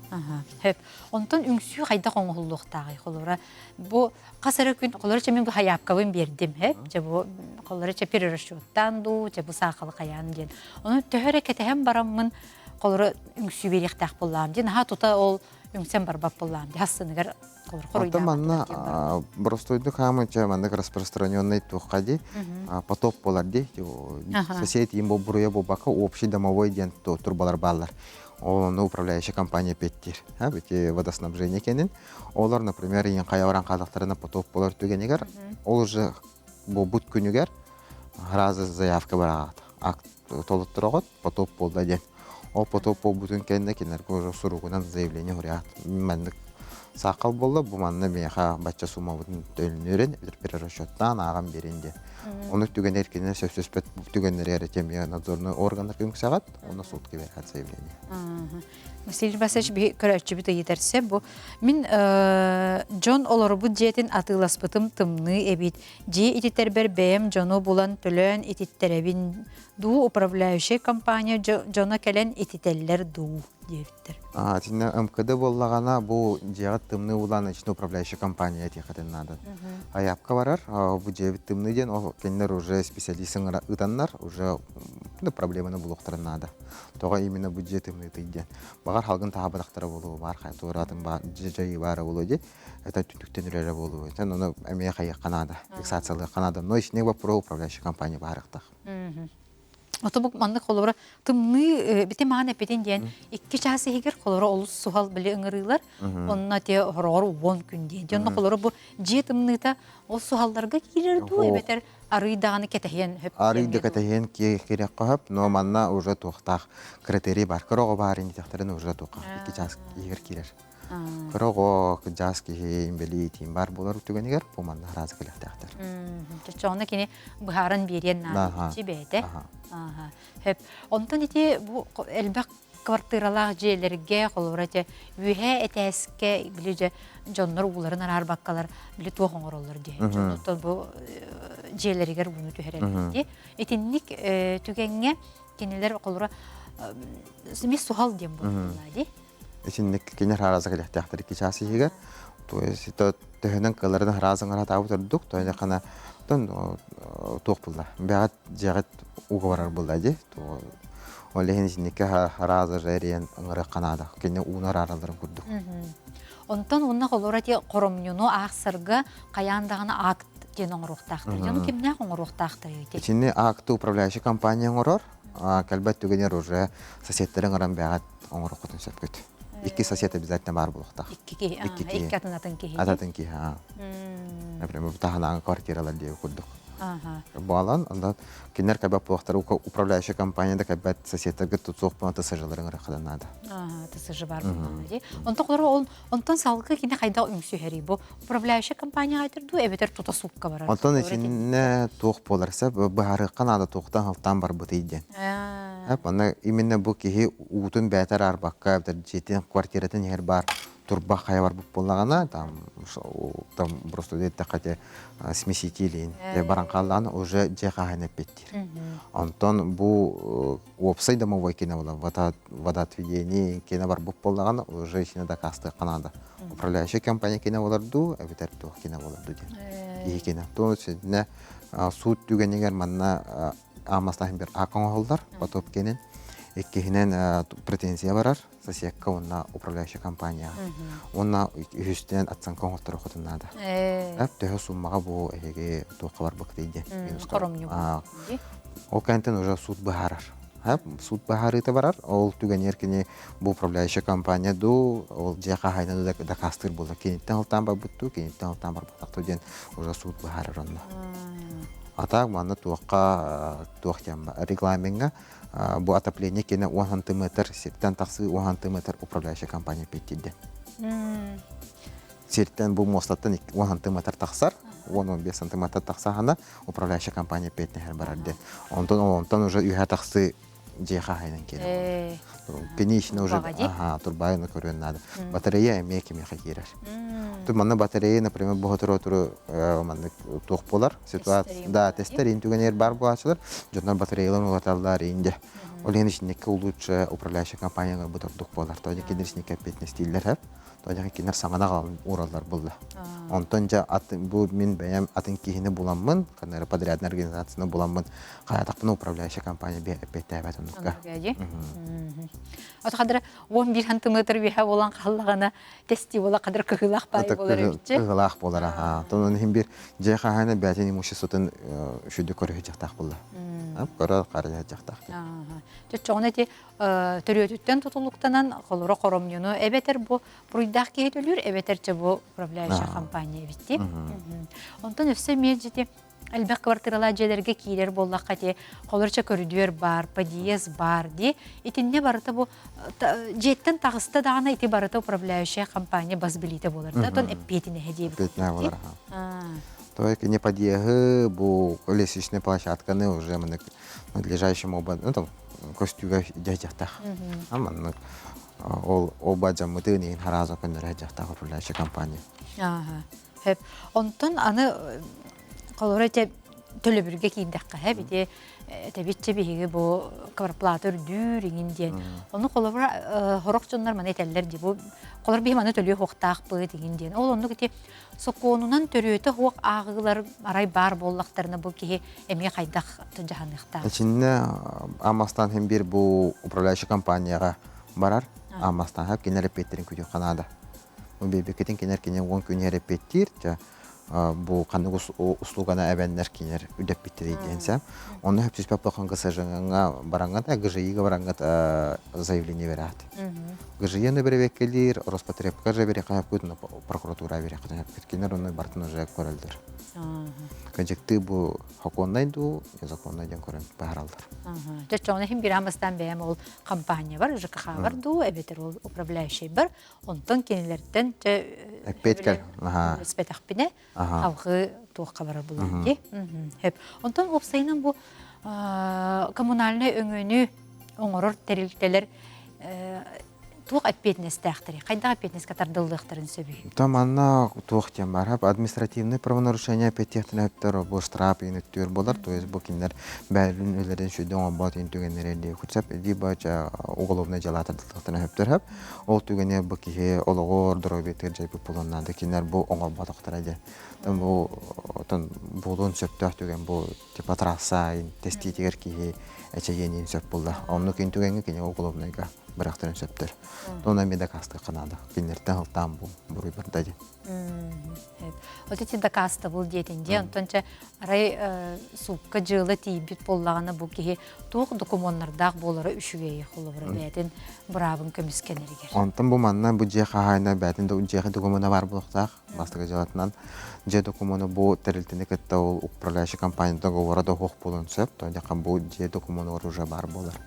Аха. Хөп. Онтон үҥсүү хайдах оҥоһуллуохтааҕый? Холобура, бу хас эрэ күн холобура чэ мин бу хайаапкабын биэрдим, хөп. Чэ бу холобура чэ перерасчеттаан дуу, чэ бу саахалы хайаан диэн. Ону төһө эрэ кэтэһэн бараммын холобура үҥсүү биэриэхтээх буоллаҕым дии. Наһаа тута ол үҥсэн барбат буоллаҕым дии. Хассыныгар холобура Оттон хоруйдаабаттар диэн баран. манна простойдук хаамыча маннык распространенный туохха дии потоп болар дии сосед им буруйа буолбакка общий домовой диэн турбалар бааллар. Ол управляющая компания петтир. Бити водоснабжение кенин. Олар, например, иин хайа баран хаалахтарына потоп болар түгенигер, ол уже буолбут күнүгэр разы заявка бараҕат. Акт толуттураҕыт, потоп болда диэн. Ол потоп буолбутун кэннэ кинилэргэ уже суругунан заявление хуруйаат. Маннык саахал буолла, бу манна миэхэ бачча суммабытын төлөнүөрүн, перерасчеттаан ааҕан берин диэн. Ону түгэнэр кинилэр сөпсөспөт түгэннэригэр эмиэ надзорный органнар үҥсэҕит, уонна сутка берет заявление. Василий Васильевич биһи көрөөччүбүт ыйытарсе бу мин дьон олорбут дьиэтин атыыласпытым тымныы эбит дьиэ ититэрбэр бэйэм дьону булан төлөөн ититтэрэбин дуу управляющай компания дьоно кэлэн ититэллэр дуу диэбиттэр. Итиннэ МКД буоллаҕына бу дьиэҕэ тымныы улаан ичини управляющая компания этиэххитин наада. Айаапка барар, бу дьиэбит тымныы диэн ол кинилэр уже специалист ыытаннар уже проблеманы булуохтарын наада. Тоҕо именно бу дьиэ тымныытый диэн. Баҕар халгын таһаабатахтара буолуо, баар туораатын дьайыы баара буолуо дии. Это түтүктэн үрэрэ буолуо. Ону эмиэ хайыахха наада, фиксациялыахха наада. Но ичине вопрос управляющая компания баарыахтаах. Ото бу маннык холобура тымныы бити маан эпитин диэн 2 чаас иһигэр холобура олус суһал били ыҥырыылар онно те хороҕор 10 күн диэн. Дьонно холобура бу дьиэ тымныыта ол суһалларга киирэр дуу эбэтэр арый даҕаны кэтэһиэн хөп Арый да кэтэһиэн киириэххэ хөп, но манна уже туохтаах критерий бар. Кыра оҕо баар инитехтерин уже туохха 2 чаас иһигэр киирэр. Кыра оҕо кыдьаас киһи инбэлиитиин бар буолар түгэнигэр бу манна хараазы кэлэхтээхтэр. Чочоҕуна кини быһааран биэриэн наада бэйэтэ. Хөп. Онтон ити бу элбэх квартиралаах дьиэлэргэ холобура те үөһээ этээскэ били дьэ дьоннор ууларын араарбаккалар били туох оҥороллор дии. Дьоннортон бу дьиэлэригэр ууну түһэрэллэр дии. Итинник түгэҥҥэ кинилэр холобура мис суһал диэн буолла дии. Итинник кинилэр хараазы кэлэхтээхтэр 2 чаас иһигэр. То есть төһөнөн кыларын хараазы ҥаратаабыт ордук, то хана тон туох булла. Бэҕэт дьиэҕит ууга барар булла дии. Ол иһин итинникке хараазы эриэн ыҥырыахха наада. Кини ууну арааралларын курдук. Онтон уонна холобура ти хоромньуну аахсарга хайаан даҕаны акт диэн оҥоруохтаахтар. Дьону кимнээх оҥоруохтаахтар ити? Итини акты управляющая компания оҥорор. Кэлбэт түгэнер уже соседтарын ыран бэҕэт оҥороххутун сөпкүт. Икки сосед обязательно баар буолуохтаах. Икки киһи, Икки киһи. Икки атын атын киһи. Атын киһи, Например, таһынааҥы квартиралар диэби курдук. Буолан, онон кинилэр кэбэт буолуохтара управляющая компания да кэбэт соседтарга тутсуох ТСЖларын ырахадан наада. ТСЖ бар буоллаҕа дии. Онтон холобура ол онтон салгыы кини хайдах үҥсүһэрий бу управляющая компания айтыр дуу эбэтэр тута суукка барар. Онтон итиннэ туох буоларса быһаарыахха наада туохтан халтаан барбытый диэн. Онно именно бу киһи уутун бээтэр арбакка эбэтэр дьиэтин квартиратын иһэр баар турба хайа барбыт буоллаҕына там там просто диэттэххэ смесителин баран хааллаҕына уже дьиэ хаһан эппиттиир. Онтон бу уопсай домовой кине була водоотведение кине барбыт буоллаҕына уже ичине дакаастыахха наада. Управляющая компания кине болар дуу эбэтэр туох кине болар дуу диэн. Киһи кине. То синне суут түгэнигэр манна аамастаһын бир аак оҥоһуллар потоп кенин. Иккиһинэн претензия барар соседка уонна управляющая компания. Уонна үһүстэн оценка оҥотторо хотун наада. Төһө суммаҕа бу эһиги туохха барбыкты диэн. Хоромньу. Ол кэнтэн уже суут быһаарар. Суут быһаарыыта барар. Ол түгэнигэр кини бу управляющая компания дуу, ол дьиэ хаһаайына дуу дакаастыыр буолла. Киниттэн алтаан барбыт дуу, киниттэн алтаан барбатах дуу диэн уже суут быһаарар онно. А так манна туохха туох диэн регламеҥҥа бу отопление кини 10 сантиметр сиртэн тахсыы 10 сантиметр управляющая компания петтирде. Сиртэн бу муостаттан 10 сантиметр тахсар, 10-15 сантиметр тахсаһана управляющая компания эппиэтинэһэр барар диэн. Онтон онтон уже үһэ тахсы дьиэ хаһайынан киирэр. Кини ишine уже ага, турбайны көрүөн надо. Батарея эмиэ кимиэхэ киирэр. Тут манна батарея, например, бу туру маннык туох буолар ситуация. Да, тестер ин түгэнер бар буолаачылар. Дьоннор батареяларын улаталлар инде. Ол иһин ишинекке лучше управляющая компанияга бу ордук буолар. Тоҕо кинилэр ишинекке эппиэтинэстииллэр хэп. Тоҕо кинилэр саҥаны аҕалан уураллар булла. Онтон дьэ атын бу мин бэйэм атын киһини буламмын, ханна подрядная организацияны буламмын, хайатахпына управляющая компания бе эппиэттээбэт оннукка. Ото хадара 11 сантиметр үөһэ буолан хааллаҕына тести буола хадыр кыһыылаах баай буолар эбитчи. Кыһыылаах буолар аха. Тон иһин бир дьиэ хаһаайына бэйэтин имуществотын шүдү көрүһү дьахтаах буолла. Көрө харыйа дьахтаах. Чоччоҕуна ити төрүөтүттэн тутулуктанан холоро хоромньуну эбэтэр бу буруйдаах киһи төлүүр эбэтэр чэ бу управляющая компания эбит Онтон өссө эмиэ дьити элбэх квартиралаах дьиэлэргэ киирэр буоллахха ити холорча көрүдүөр бар, подъезд бар дии. Итиннэ барыта бу дьиэттэн таҕыста даҕаны ити барыта управляющая компания бас билиитэ буолар да, тон эппиэтинэһэ диэбит. Эппиэтинэһэ буолар. То есть не подъезды, бу лестничные площадканы уже маннык надлежащим оба, ну там көстүүгэ дьайдьахтаах. Маннык ол оба дьаммытын иһин харааза көннөрө дьахтаах управляющая компания. Хөп. Онтон аны холобура ити төлөбүргэ киирдэххэ һэ бити тэбиччэ биһиги бу кварплата үрдүүр иҥин диэн. Ону холобура хорох дьоннор маны этэллэр дии бу холор биһи маны төлүө хуохтаахпыт иҥин диэн. Ол оннук ити сокуонунан төрүөтэ хуох ааҕыылар арай баар буоллахтарына бу киһи эмиэ хайдах дьаһаныахтаах. Ичиннэ Амастан хем бир бу управляющий компанияга барар. Амастан хап кинер эппеттерин күтү ханаада. Биэбиккитин кинер кине уон күн эрэппиэттиир дьэ бу ханнык услуганы эбэннэр кинер үдэппиттэрий диэн сэ. Онно хөптүспэт бахан ГСЖ-ҥа бараҥҥат ГЖИ-га бараҥҥат заявление бераат. ГЖИ-ны бэрэбиэккэлиир, Роспотребка же бериэхэ хөпкүт, прокуратура бериэхэ хөпкүт. Кинер онно бартын уже көрөлдөр. Кыдьыктыы бу хокуоннай дуу, незаконнай диэн көрөн баһараллар. Дьэ, чоҕуна иһин бирамастан бэйэм ол компания бар, ЖКХ бар дуу, эбэтэр ол управляющий бар. Онтон кинилэртэн Эппиэт кэл. Испэтэхпинэ алгыы туохха барар булар дии. Хөп. Онтон уопсайынан бу коммунальнай өҥөнү оҥорор тэрилтэлэр туох эппиэтинэстээхтэрий? Хайдах эппиэтинэскэ тардыллыахтарын сөбүй? Там манна туох диэн бар административный правонарушение эппиэттиэхтэрин өттөр бу штраф иин өттүгэр буолар то есть бу кинилэр бэйэлэрин үлэлэрин сүдү оҥорбот иин түгэннэрэ дии кутсап либо уголовное дьыала тардыллыахтарын өптөр хөп Ол түгэни бу киһи олоҕор, доруобуйатыгар дьайбыт буолуон наада. Кинилэр бу оҥорботохторо диэн. Бу отон буолуон сөптөөх түгэн бу типа трасса тестиитигэр киһи эчэйиэн сөп буолла. Оннук кин түгэҥҥэ кини уголовнайга бырахтарын сөптөр. Онон эмиэ дакаастыахха наада. Кинилэртэн ылтаан бу буруй барда диэн. Вот эти дакаастабыл диэтин дии. Онтон чэ арай суукка дьыала тиийбит буоллаҕына бу киһи туох докумуоннардаах буолара үчүгэйи холобура бэйэтин быраабын көмүскэнэригэр. Онтон бу манна бу дьиэ хаһаайына бэйэтин дьиэхэ докумуона баар буолуохтаах. Бастакы дьыалатынан дьиэ докумуона бу тэрилтэни кытта ол управляющая компания договора да суох буолуон сөп. Тоҕо бу дьиэ докумуонугар уже баар буолар.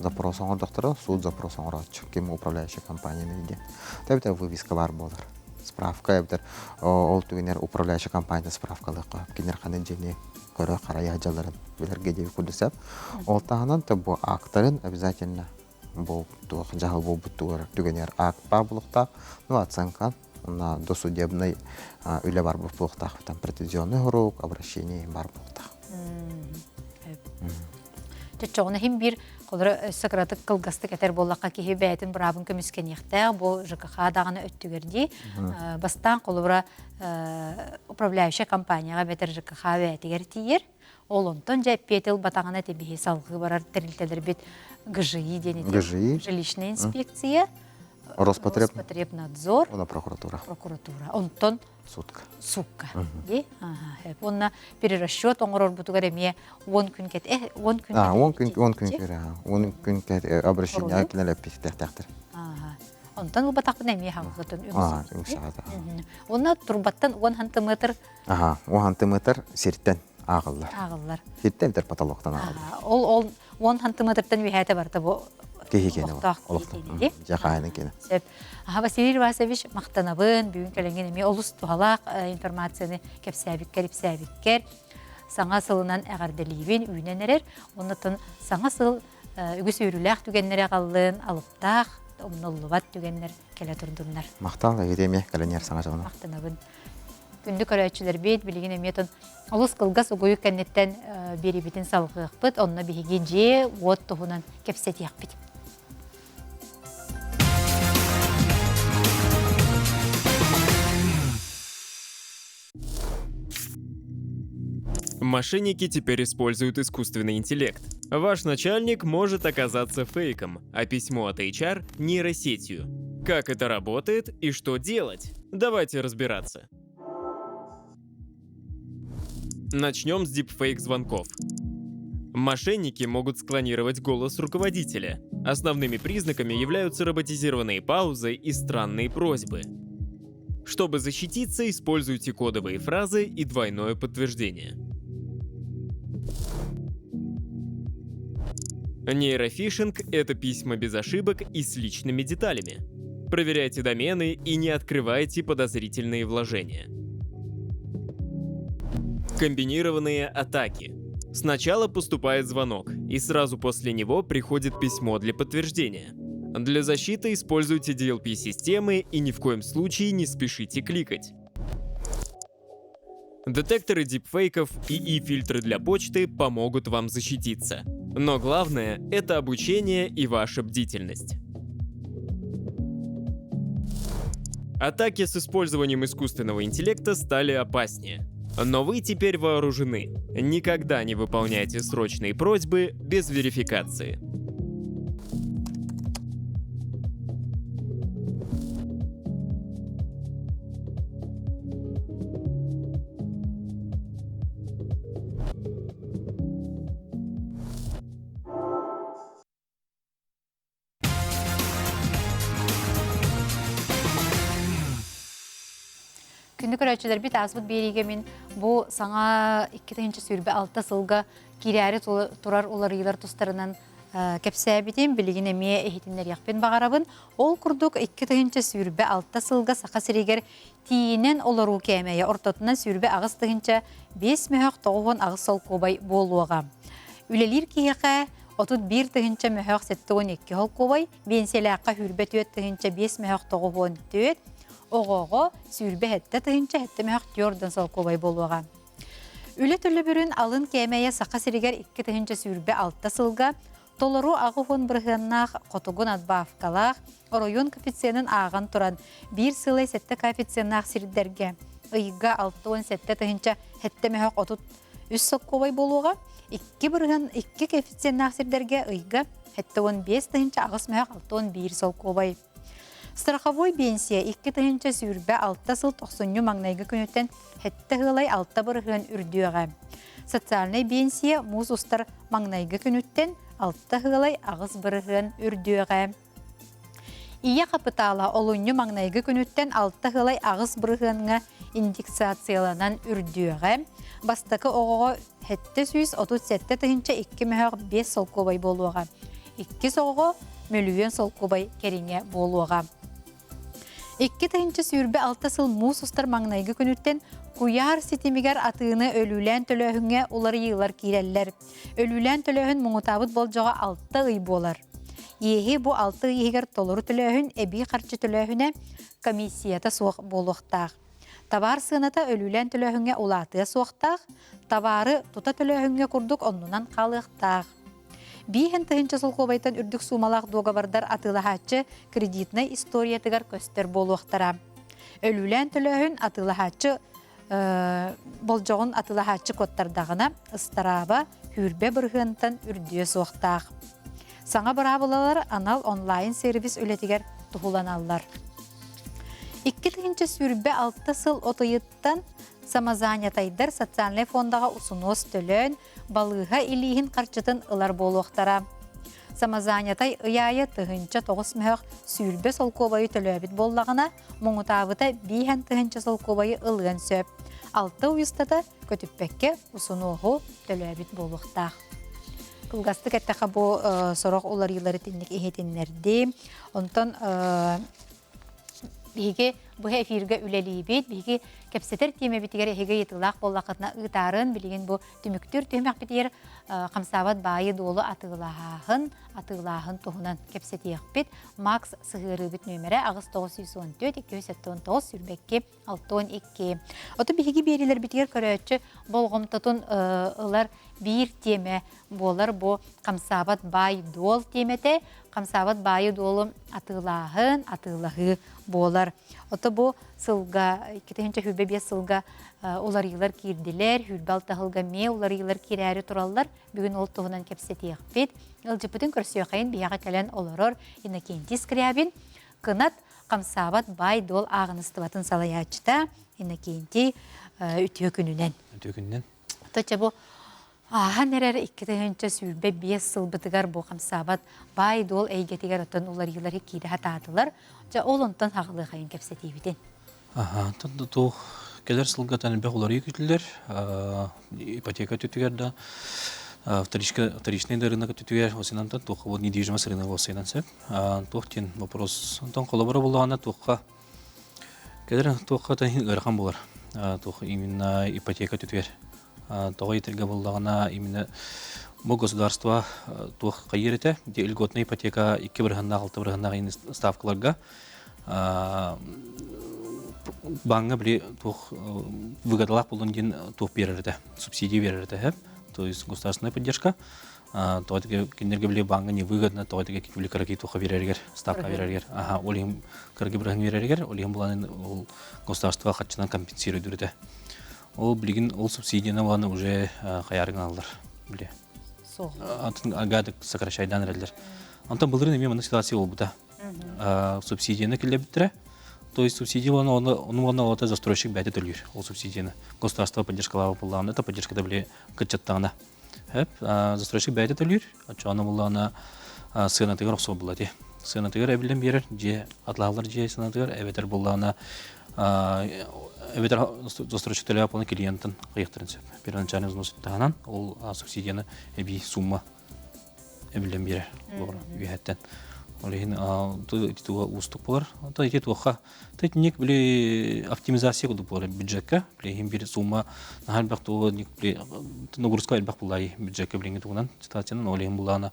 Запрос оҥордохторо суут запрос оҥорооччу ким управляющая компанияны диэн. Тэбитэ вывеска баар буолар. Справка эбэтэр ол түгэнэр управляющая компания справкалыахха кинилэр ханна дьиэни көрө харайа дьалларын билэргэ диэби курдук сөп. Ол таһынан то бу актарын обязательно бу туох дьаһал буолбут түгэнигэр акт баар буолуохтаах, ну оценка на досудебный үлэ бар буолуохтаах, там претензионный уруок, обращение бар буолуохтаах. Чочоҕуна иһин биир холоро өссө кыратык кылгастык этэр буоллахха киһи бэйэтин быраабын көмүскэниэхтээх бу ЖКХ даҕаны өттүгэр дии. Бастаан холобура управляющая компанияҕа эбэтэр ЖКХ бэйэтигэр тиийэр. Ол онтон дьэ эппиэти ылбатаҕына тибиһи салҕыы барар тэрилтэлэрбит ГЖИ диэн ГЖИ жилищная инспекция Роспотреб Роспотребнадзор уонна прокуратура прокуратура онтон сутка сукка дии уонна перерасчет оҥорорбутугар эмиэ 10 күн кэт 10 күн 10 күн 10 күн 10 күн кэт обращение кинилэр эппиэттээхтэр Онтон ылбатахпына эмиэ хаҥхытын үҥсэҕит. Уонна турбаттан 10 сантиметр Аха, 10 сантиметр сиртэн ааҕыллар. Ааҕыллар. Сиртэн битэр потолоктан ааҕыллар. Ол ол 10 сантиметртан үһээтэ барыта бу. Киһи киэнэ Олохтоох киһи киэнэ дии. Дьэ хаһаайынын киэнэ. Сөп. Аха Василий Ивасович махтанабын. Бүгүн кэлэҥҥин эмиэ олус туһалаах информацияны кэпсээбиккэр, ипсээбиккэр. Саҥа сылынан эҕэрдэлиибин, үүнэн эрэр. Оннуттан саҥа сыл үгүс үөрүүлээх түгэннэри аҕаллын, алыптаах, умнуллубат түгэннэр кэлэ турдуннар. Махтал, эһиги эмиэ кэлэн иһэр саҥа дьылынан. Махтанабын. Күндү көрөөччүлэрбит, билигин эмиэ тон олус кылгас угуйук кэнниттэн биэрибитин салҕыахпыт, онно биһиги дьиэ, уот туһунан кэпсэтиэхпит. Мошенники теперь используют искусственный интеллект. Ваш начальник может оказаться фейком, а письмо от HR – нейросетью. Как это работает и что делать? Давайте разбираться. Начнем с дипфейк-звонков. Мошенники могут склонировать голос руководителя. Основными признаками являются роботизированные паузы и странные просьбы. Чтобы защититься, используйте кодовые фразы и двойное подтверждение. Нейрофишинг – это письма без ошибок и с личными деталями. Проверяйте домены и не открывайте подозрительные вложения. Комбинированные атаки. Сначала поступает звонок, и сразу после него приходит письмо для подтверждения. Для защиты используйте DLP-системы и ни в коем случае не спешите кликать. Детекторы дипфейков и и-фильтры для почты помогут вам защититься. Но главное – это обучение и ваша бдительность. Атаки с использованием искусственного интеллекта стали опаснее. Но вы теперь вооружены. Никогда не выполняйте срочные просьбы без верификации. Күндү көрөөччүлэрбит ааспыт биэриигэ мин бу саҥа 2026 сылга киирээри турар уларыйыылар тустарынан кэпсээбитим, билигин эмиэ иһитиннэриэхпин баҕарабын. Ол курдук 2026 сылга Саха сиригэр тиийинэн олоруу кээмэйэ ортотунан 28 тыһыынча 5 мөһөх 98 солкуобай буолуоҕа. Үлэлиир киһиэхэ 31 тыһыынча мөһөх 72 солкуобай, биэнсийэлээххэ 24 тыһыынча 5 мөһөх 94, оҕоҕо 27 тыһыынча 7 мөһөх 4 солкуобай буолуоҕа. Үлэ төлөбүрүн алын кээмэйэ Саха сиригэр 2026 сылга толору 80 бырыһыаннаах хотугу надбавкалаах оройуон коэффициенын ааҕан туран биир сылай сэттэ коэффициеннаах сирдэргэ ыйга 67 тыһыынча сэттэ мөһөх 33 соккуобай буолуоҕа, икки бырыһыан икки коэффициеннаах сирдэргэ ыйга 75 тыһыынча аҕыс мөһөх 61 солкуобай. Страховой биэнсийэ 2026 сыл тохсунньу маҥнайгы күнүттэн сэттэ ыалай алта бырыһыан үрдүөҕэ. Социальнай биэнсийэ муус устар маҥнайгы күнүттэн алта ыалай аҕыс бырыһыан үрдүөҕэ. Ийэ хапытаала олунньу маҥнайгы күнүттэн алта ыалай аҕыс бырыһыаҥҥа индексацияланан үрдүөҕэ. Бастакы оҕоҕо 737 тыһыынча икки мөһөөх биэс солкуобай буолуоҕа. Иккис оҕоҕо мөлүйүөн солкуобай кэриҥэ буолуоҕа. 2026 сыл муус устар маҥнайгы күнүттэн куйаар ситимигэр атыыны өлүүлээн төлөөһүҥҥэ уларыйыылар киирэллэр. Өлүүлээн төлөөһүн муҥутаабыт болдьоҕо 6 ый буолар. Иэһи бу 6 ый иһигэр толору төлөөһүн эбии харчы төлөөһүнэ комиссията суох буолуохтаах. Табаар сыаната өлүүлээн төлөөһүҥҥэ улаатыа суохтаах, табаары тута төлөөһүҥҥэ курдук оннунан хаалыахтаах. Бииһин тыһыынча солкуобайтан үрдүк суумалаах дуогабардар атыылаһааччы кредитнай историятыгар көстөр буолуохтара. Өлүүлээн төлөөһүн атыылаһааччы болдьоҕун атыылаһааччы куоттардаҕына, ыстарааба сүүрбэ бырыһыантан үрдүө суохтаах. Саҥа быраабылалар анал онлайн-сервис үлэтигэр туһуланаллар. 2026 сыл от ыйыттан самозанятайдар социальнай фондаҕа усунуос төлөөн, балыыһа илииһин харчытын ылар буолуохтара. Самозанятай ый аайы 1009 мөһөх сүүрбэ солкуобайы төлөөбүт буоллаҕына, муҥутаабыта бииһэн тыһыынча солкуобайы ылыан сөп. Алта уйустата көтүппэккэ усунуоһу төлөөбүт буолуохтаах. Кылгастык эттэххэ бу сорох уларыйыылары итинник иһитиннэрдим. Онтон биһиги бу эфиргэ үлэлиибит. Биһиги кэпсэтэр тиэмэбитигэр эһиги ыйытыылаах буоллаххытына ыытаарын билигин бу түмүктүүр түһүмэхпитигэр хамсаабат баайы-дуолу атыылаһааһын, атыылааһын туһунан кэпсэтиэхпит. Макс сыһыарыыбыт нүөмэрэ 8914 279 22 62. Оту биһиги биэриилэрбитигэр көрөөччү болҕомтотун ылар биир тиэмэ буолар бу хамсаабат баай-дуол тиэмэтэ. Хамсаабат баайы-дуолу атыылааһын, атыылаһыы буолар. Ото бу сылга, 2025 сылга уларыйыылар киирдилэр, 26 сылга эмиэ уларыйыылар киирээри тураллар. Бүгүн ол туһунан кэпсэтиэхпит. Ыалдьыппытын көрсүөххэйин биһиэхэ кэлэн олорор Иннокентий Скрябин, Кынат хамсаабат баай-дуол ааҕыныстыбатын салайааччыта Иннокентий үтүө күнүнэн. Үтүө күнүнэн. Ото бу ааһан эрэр 2025 сылбытыгар бу хамсаабат баай-дуол эйгэтигэр оттон уларыйыылары киирэ сатаатылар. Дьэ ол онтон хаҕылыахайын кэпсэтиибитин. Аха, туох кэлэр сылга элбэх уларыйыы күтүллэр. Ипотека өттүгэр да вторичный да рынок өттүгэр осинантан туохха вот недвижимость рынок осинан сөп. Туох диэн вопрос. Онтон холобура буллаҕына туохха кэлэр туохха та ыарахан буолар. Туох именно ипотека өттүгэр. Тоҕо итиргэ буллаҕына именно бу государство туох хайыр этэ льготная ипотека 2 бырыһаннаах 6 бырыһаннаах ставкаларга бааҥҥа били туох выгодалаах буолун диэн туох биэрэр этэ субсидия биэрэр этэ то есть государственная поддержка тоҕо кинилэргэ били бааҥҥа невыгодно тоҕо били кыракый туохха биэрэригэр ставка биэрэригэр аха ол иһин кыракый бырыһын биэрэригэр ол иһин булан ол государство харчынан компенсирует этэ ол билигин ол субсидияны булан уже хайаарыгын аллар били атын агадык сокращайдан эрэллэр онтон былырыын эмиэ маннык ситуация буолбута субсидияны киллэрбиттэрэ. То есть субсидия оны оны оны олата застройщик бәйті төлүүр ол субсидияны. Государство поддержкалаабы буллаҕына, это поддержкада били кыччаттаҕына. Хөп, застройщик бәйті төлүүр, оччоҕуна буллаҕына сыанатыгар охсуо була ти. Сыанатыгар эбиллэн биэрэр, дьиэ атлаалар дьиэ сыанатыгар эбэтэр буллаҕына эбэтэр застройщик төлөөп оны клиентын кыйыктырын сөп. Первоначальный взнос таһынан ол субсидияны эбии сумма эбиллэн биэрэр олоҕор үөһэттэн. Ол иһин туга уустук буолар. Онтон ити туохха итинник били оптимизация курдук буолар бюджекка. Били иһин бир сумма наһаа элбэх туга били нагрузка элбэх буллай бюджекка билиҥҥи тугунан ситуациянан ол иһин буллаана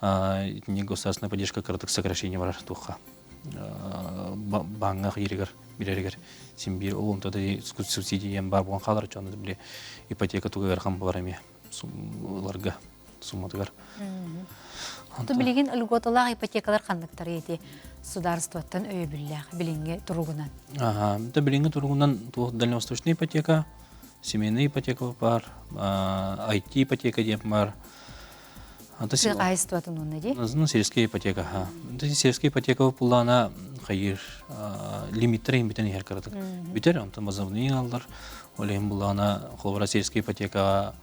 итинник государственная поддержка кыратык сокращение барар туохха бааҥҥа кииригэр билэригэр син биир ол онто да субсидия бар буолан хаалар дьону били ипотека туга ыарахан буолар эмиэ ыларга сумматыгар. Оту билигин льготалаах ипотекалар ханныктары ити судаарыстыбаттан өйөбүллээх билиҥҥи туругунан? Ага, да билиҥҥи туругунан туох дальневосточная ипотека, семейная ипотека бар, IT ипотека диэн бар. Тыа хаһайыстыбатын уонна дии? Ну, сельская ипотека, ха. Сельская ипотека пуллаана хайыр лимиттер иһин бүтэн иһэр кыратык. Бүтэр, онтон возобновление аллар. Ол иһин буллаана холобура сельская ипотека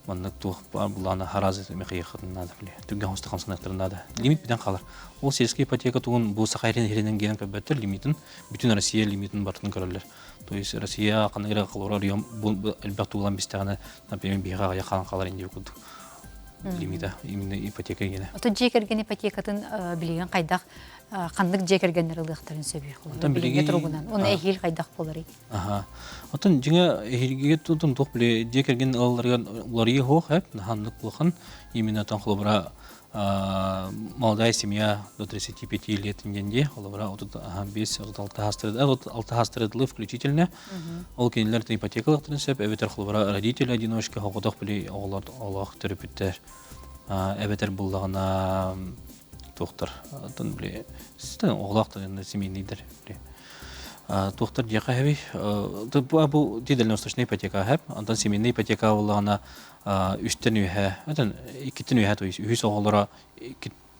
маннык туох буллаана харазы мехайыхатын наада били. Түгэн хоста хамсаныктарын наада. Лимит бүтэн хаалар. Ол сельская ипотека тугун бу Саха сиринэн киирэн көрбөттөр лимитин, бүтүн Россия лимитин бартын көрөллөр. То есть Россия ханнык эрэ холобура район элбэх тугулан бистэҕинэ, например, биһиэхэ аҕыйах хаалан хаалар инди курдук лимита именно ипотека генэ. Отон дьиэ кэргэн ипотекатын билигин хайдах ханнык дьиэ кэргэннэр ылыахтарын сөбүй? Оттон билиҥҥи туругунан. Оны эһиил хайдах буоларый? Аха. Оттон дьиҥэ эһиилгигэ тутун туох били дьиэ кэргэн ылалларыгар уларыйыы суох эп ханнык улахан именно тон холобура молодая семья до 35 лет диэн дии холобура 35 36 хастырыдлы включительно ол кинилэр ипотекалыахтарын сөп эбэтэр холобура родители одиночка оҕотох били оҕолор олох төрөппүттэр эбэтэр буллаҕына туохтар били оҕолоох семейныйдар били туохтар диэхэ хэби бу дальневосточная ипотека хэп онтон семейный ипотека буоллаҕына үстэн үөһэ отон иккиттэн үөһэ то есть үһүс оҕолоро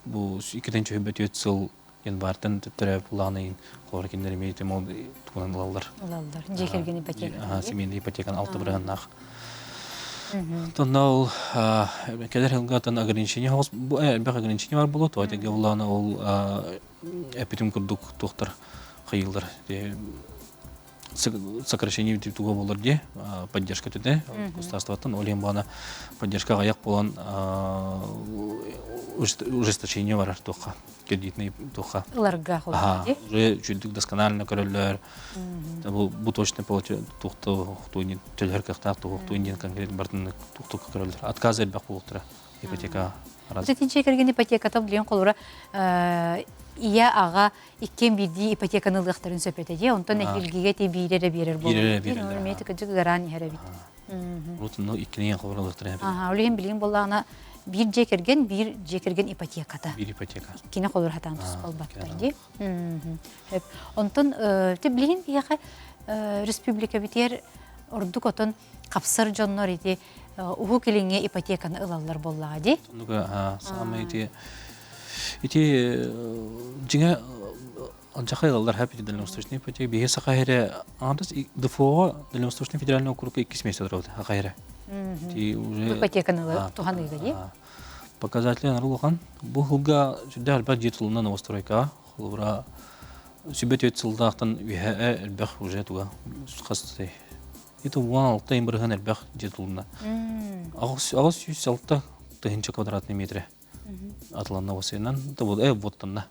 бу иккитин чөһүбэ сыл январьтан төрөөбүт буллаҕына иһин холор кинилэр эмиэ ол тугунан ылаллар ылаллар дьиэ кэргэн ипотека семейный ипотеканы алта бырыһаннаах Тонна ол кэлэр сылга тон ограничение бу элбэх ограничение бар буолуо тоҕо этэргэ буллаҕына ол эппитим курдук туохтар хайыылар. Сокращение туга болар ди поддержка төтө государствоттан ол буана поддержка аяк болан ужесточение барар туха кредитный туха ыларга холбу уже чүдүк досконально көрөллөр бу бу точно тухту тухтуйни төлөр кыхтаах тухтуйни конкретно бартын тухту көрөллөр отказ элбэх буолтура ипотека. Итинче кэргэн ипотеката билиэн холура ийэ аҕа иккиэн биирдии ипотеканы ылыахтарын сөп этэ дии. Онтон эһиилгигэ ти биири эрэ биэрэр буолар. Эмиэ кыдьык ыараан иһэр эбит. Урут иккини холура ылыахтарын эбит. Ол иһин билигин буоллаҕына биир дьиэ кэргэн биир дьиэ кэргэн ипотеката. Биир ипотека. Иккини холура хатаан туспалбаттар дии. Онтон билигин биһиэхэ республика битиэр ордук отон хапсар дьоннор ити Уһук Илиҥҥэ ипотеканы ылаллар буоллаҕа дии. Оннуга саамай ити ити дьиҥэ алдьархай ылаллар хэп дальневосточный ипотека биһи саха эрэ аҥардас ДФО Дальневосточный федеральный округка иккис место турабыт саха эрэ. Ити уже ипотеканы туһаныыга дии. Показатели улахан. Бу сылга сүрдээх элбэх дьиэ тутулунна новостройкаҕа. Холобура сүбэ түөрт сылдаахтан үһэ элбэх уже туга хас Это 16 бырыһан элбэх дьиэ тутулунна. 806 тыһыынча квадратный метре атыланна осенан, воттанна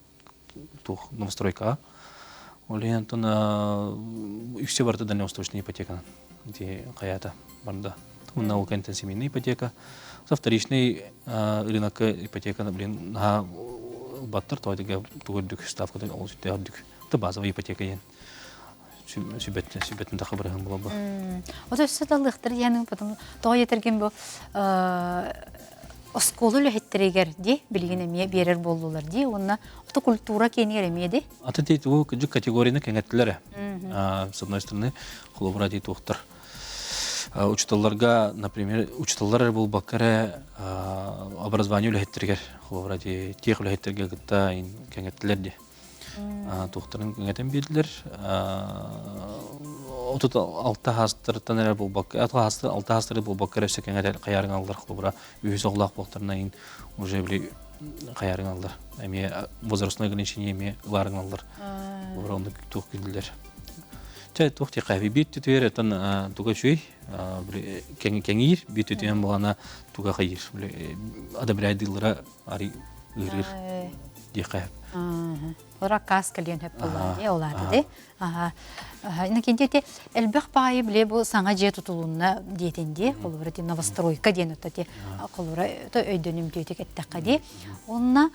туох новостройкаҕа. Ол иһин онтон үксэ барыта дальневосточная ипотеканан ити хайаата барда. Уонна ол кэнниттэн семейная ипотека. Со вторичный рынокка ипотека блин наһаа ылбаттар, тоҕо тугу үрдүк ставката ол сүрдээх үрдүк. Это базовая ипотека диэн. Сүбэттэн тахы бырыһын буолба. Ото өссө талыахтар диэн потом тоҕо етергин бу оскуола үлэһиттэригэр ди билигин эмиэ биэрэр буоллулар ди уонна ото культура киэнигэр эмиэ ди. Аты ти тугу күдьүк категорияны кэҥэттилэр. С одной стороны, холобура ди туохтар. Учуталларга, например, учуталлар эрэ буолбакка эрэ образование үлэһиттэригэр, холобура ди тех үлэһиттэргэ кытта кэҥэттилэр ди. Туохтарын кэҥэтэн биэрдилэр. 36 хаастарыттан эрэ буолбакка, алта хаастары буолбакка эрэ өссө кэҥэтэр хайаарыҥ аллар холобура үһүс оҕолоох буолтарына иһин уже били хайаарыҥ аллар. Эмиэ возрастной ограничение эмиэ ылаарыҥ аллар. Холобура оннук туох киирдилэр. Чэ туох тиэхэ биир түтүөр этэн туга үчүгэй кэҥиир биир түтүөн буолана туга хайыыр одобряйдыыллара ари ыырыыр диэхэ. Ора каас кэлиэн хөп буоллаҕа дии ол аата дии. Аха. Иннокентий ити элбэх баайы биле бу саҥа дьиэ тутулунна диэтин дии. Холобура ти новостройка диэн ото ти холобура то өйдөнүмтүөтүк эттэххэ дии. Онна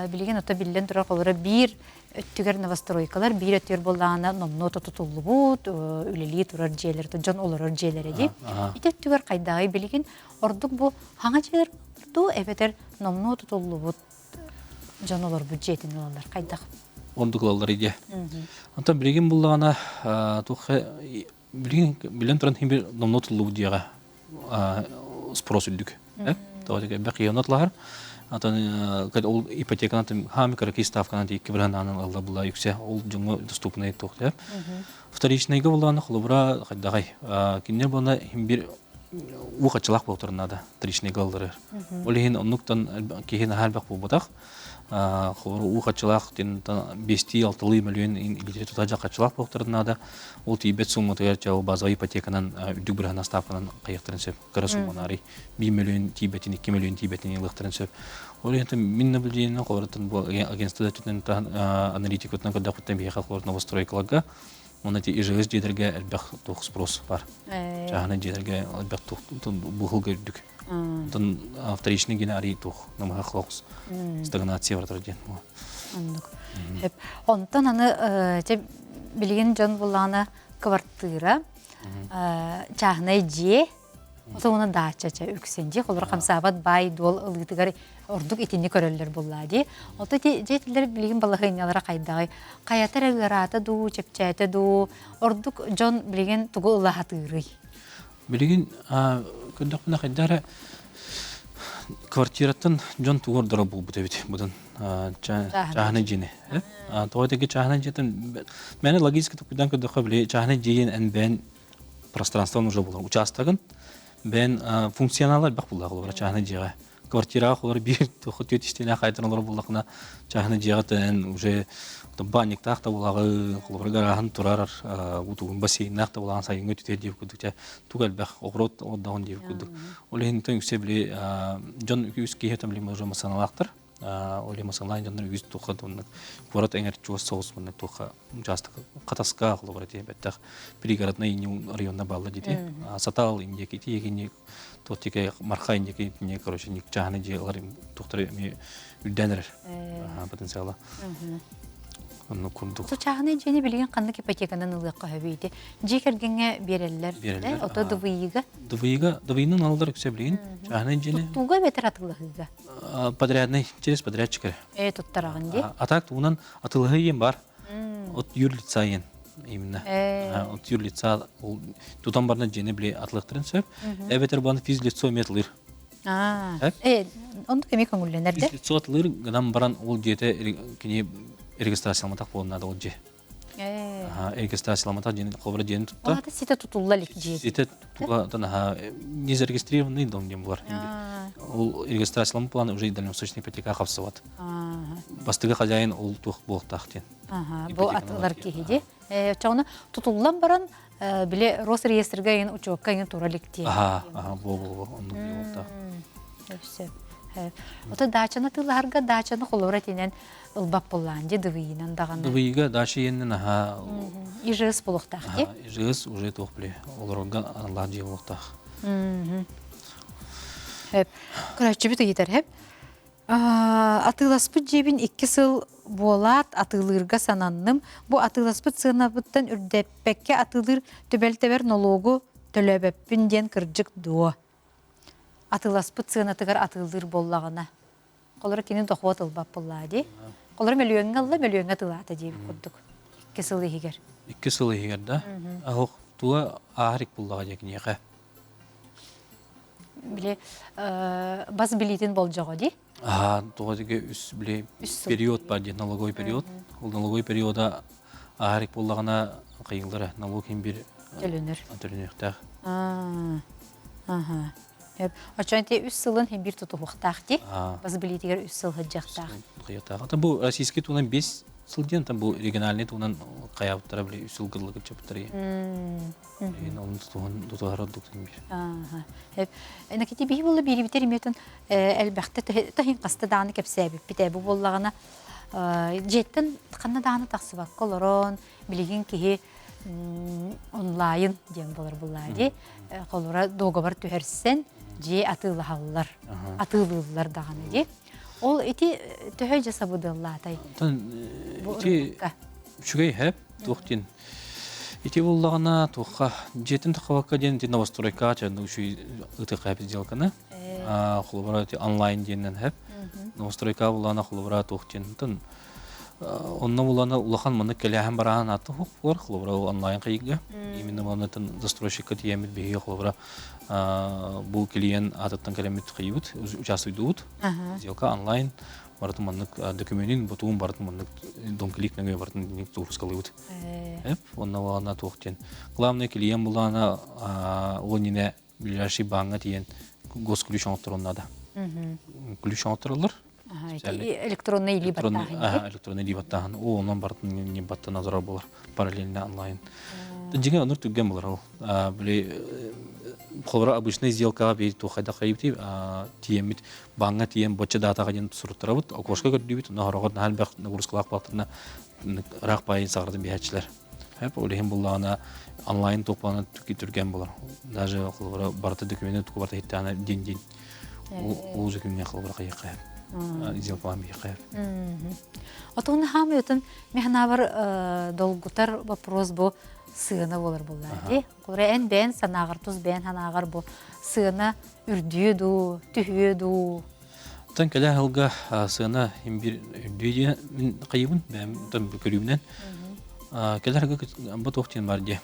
билигин ото биллэн турар холобура биир өттүгэр новостройкалар биир өттүгэр буоллаҕына номнуо тутуллубут үлэлии турар дьиэлэр дьон олорор дьиэлэрэ дии. Ити өттүгэр хайдаҕый билигин ордук бу хаҥа дьиэлэр дуу эбэтэр номнуо тутуллубут дьон олорбут дьиэтин ылаллар хайдах? Ордук ылаллар идиэ. Онтон билигин буллаҕына туох билигин билэн туран иһин бир номнуо тутуллубут дьиэҕэ спрос үрдүк. Тоҕо элбэх киһи отлаһар. Атын ол ипотеканан хаами кыракый ставканан икки бырыһыанаан ылла була үксэ ол дьоҥҥо доступнай туох Вторичныйга буллаҕына холобура хайдаҕай кинилэр буолна иһин бир уу хаччылаах буолтарын наада вторичныйга ылларар. Ол иһин оннуктан киһи наһаа элбэх буолбатах. Холобура уу хаччылаах биэстии алталыы мөлүйүөн илиитэ тута хаччылаах буолтарын наада. Ол тиийбэт сумматыгар чэ ол базовай ипотеканан үрдүк бырыһана ставканан хайыахтарын сөп. Кыра сумманаарый 1 мөлүйүөн тиийбэтин, 2 мөлүйүөн тиийбэтин ылыахтарын сөп. Ол иһин мин наблюдением холобура бу агентство өттүнэн аналитикатынан көрдөхпүттэн биһиэхэ холобура новостройкаларга уонна ити ИЖС дьиэлэргэ элбэх туох спрос бар. Чааһынай дьиэлэргэ элбэх туох быһылга үрдүк. Онтон вторичный гене арый туох намыһах соҕус стагнация баратар диэн. Оннук. Онтон аны билигин дьон буллаҕына квартира чааһынай дьиэ Отоҕуна даача чэ үксэн дии холоро хамсаабат баай дуол ылыытыгар ордук итини көрөллөр буоллаа дии. Ото ити дьиэтилэр билигин балаһыанньалара хайдаҕый? Хайата эрэ ыараата дуу, чэпчээтэ дуу, ордук дьон билигин тугу ыла сатыырый? Билигин көрдөхпүнэ хайдах эрэ квартираттан дьон тугу ордоро буолбут эбит бутун чааһынай дьиэни. Тоҕо этэргэ чааһынай дьиэтин мээнэ логически туппуйдан көрдөххө били чааһынай дьиэйин эн бэйэн пространство нужно булар учаастагын бэйэн функционала элбэх буллаах олорор чааһынай дьиэҕэ. Квартираҕа холор биир туох түөт истиэнэ хайдан олорор буоллахына, чааһына дьиэҕэ төнөн уже банниктаах да буолаҕы, холобура гарааһын турар, утугун бассейннаах да буолаҕын сайыҥҥы түтэр диэбит курдук чэ туг элбэх оҕуруот олордоҕун диэбит курдук. Ол иһин үксэ били дьон үс киһи там били уже массыыналаахтар. Ол иһин массыыналаах дьоннор үгүс туохха оннук куорат эҥэр чугас соҕус маннык туохха учаастак Хатаска холобура тиийэн бэттэх пригородный районна баалла дии Сатал индиэки тиэгини туох тике Марха индиэки не короче ник чааһыны дьиэ ылар туохтары эмиэ үрдээн эрэр потенциала оннук курдук. Чааһынай дьиэни билигин ханнык ипотеканан ылыахха сөбүй дьиэ кэргэҥҥэ биэрэллэр биэрэллэр ото ДВИ-га ДВИ-га ДВИ-нан алаллар үксэ билигин чааһынай дьиэни туттууга эбэтэр атыылаһыыга подрядный через подрядчик эрэ э туттараҕын дии а так тугунан атыылаһыы диэн бар от юрлица диэн именно от юрлица ол тутан барна дьиэни били атылыктарын сөп эбэтэр баны физлицо эмиэ атылыыр э оннук эмиэ көҥүллэнэр да физлицо атылыыр гынан баран ол дьиэтэ кини регистрацияламатах буолан наада ол дьиэ регистрацияламатах дьиэни холобура дьиэни тутта Ол сите тутулла илик дьиэ сите тутулла не зарегистрированный дом диэн булар ол регистрацияламмыт план уже дальневосточный ипотека хапсыбат бастыгы хозяин ол туох буолтаах диэн бу атылар киһи ди чоҕуна тутуллан баран били Росреестрга иин учуокка иин тура илик дии аха аха бу бу оннук буолтаах сөп Ото даачаны тыллаһарга даачаны холобура этинэн ылбап буллаан ди дывыйынан даҕаны. Дывыйга дача иэннэн аха ИЖС буолуохтаах ди. ИЖС уже туох биле олорорго аналлаах дьиэ буолуохтаах. Хөп. Көрөөччүбүт ыйытар хөп. Атыыласпыт дьиэбин 2 сыл буолаат атыылыырга сананным. Бу атыыласпыт сыанабыттан үрдэппэккэ атыылыыр түбэлтэбэр нолуогу төлөөбөппүн диэн кырдьык дуо? Атыыласпыт сыанатыгар атыылыыр буоллаҕына. Холоро кини дохуот ылбат буоллаа дии. Холоро мөлүйүөҥҥэ ылла, мөлүйүөҥҥэ атыылаата диэбит курдук. 2 сыл иһигэр. 2 сыл иһигэр да? Аһох туга ааһар буллаҕа дии киниэхэ. Били бас билиитин болдьоҕо дии. Аа, тоҕо дигэ үс били период бар дии, налоговый период. Ол налоговый периода ааһар буоллаҕына кыйыллара налог иһин бир төлөнөр. Төлөнүөхтээх. Аа. Аха. Оччоон ити үс сылын иһин бир тутуһуохтаах дии. Бас билиитигэр үс сыл сылдьыахтаах. Кыйыктаах. Ата бу российский туунан 5 сыл диэн, там бу региональный туунан хайаабыттара били үс сыл гыллыгы чапыттары. Ин onun тутуһун тутуһар ордук бир. Ааха. Энакити биһи буолла биирибитер иметин элбэхтэ таһин хаста дааны кэпсээбиппит бу буоллаҕына дьиэттэн ханна дааны тахсыбакка олорон билигин киһи онлайн диэн болар буллаа дии холура договор түһэрсэн дьиэ атыылаһаллар атыылыыллар даҕаны дии ол ити төһө дьэ сабыдыаллаатай ити үчүгэй хэп туох диэн ити буллаҕына туохха дьиэтин тахабакка диэн ити новостройкаҕа чанны үчүгэй ытык хэп сделканы холобура ити онлайн диэннэн хэп новостройка буллаҕына холобура туох диэн Онно булана улахан маннык кэлээһин барааһын аты хук холобура онлайн кыйыга. Именно маннытын застройщикка тиийэммит биһиги холобура бу клиент аатыттан кэлэммит кыйыбыт, участвуйдубут. Сделка онлайн барытын маннык документин ботуун барытын маннык дом клик нөҥүө барытын туурускалыыбыт. Эп онно булана туох диэн. Главное клиент булана ол иннинэ ближайший бааҥҥа тиийэн госключ оҥотторуон наада. Ключ оҥоттороллор. Электронный илии баттааһын. Электронный илии баттааһын. О, онон барытын не баттана турар болар. Параллельно онлайн. Дьиҥэ оннук түргэн болар ол. Били холобура обычный сделкаҕа бии туохайда хайыбыт тиийэммит бааҥҥа тиийэн бочча даатаҕа диэн суруттарабыт, окошко көрдүүбүт, онно хороҕор наһаа элбэх нагрузкалаах буолтарына ыраах баайын саҕардан биһээччилэр. Хэп ол иһин буллаҕына онлайн туохпана түргэн болар. Даже холобура барыта документы тугу барыта хиттэҕинэ дин-дин ол же күҥҥэ холобура хайыахха сделкалаан биһиэхэ. Отон хаамый отон механабар долгутар вопрос бу сыана болар буллар ди. Холобура эн бэйэн санааҕар тус бэйэн санааҕар бу сыана үрдүө дуу, түһүө дуу. Оттон кэлэ сылга сыана имбир үрдүө диэн мин хайыбын бэйэм оттон көрүүбүнэн кэлэр сылга бу туох диэн бар дии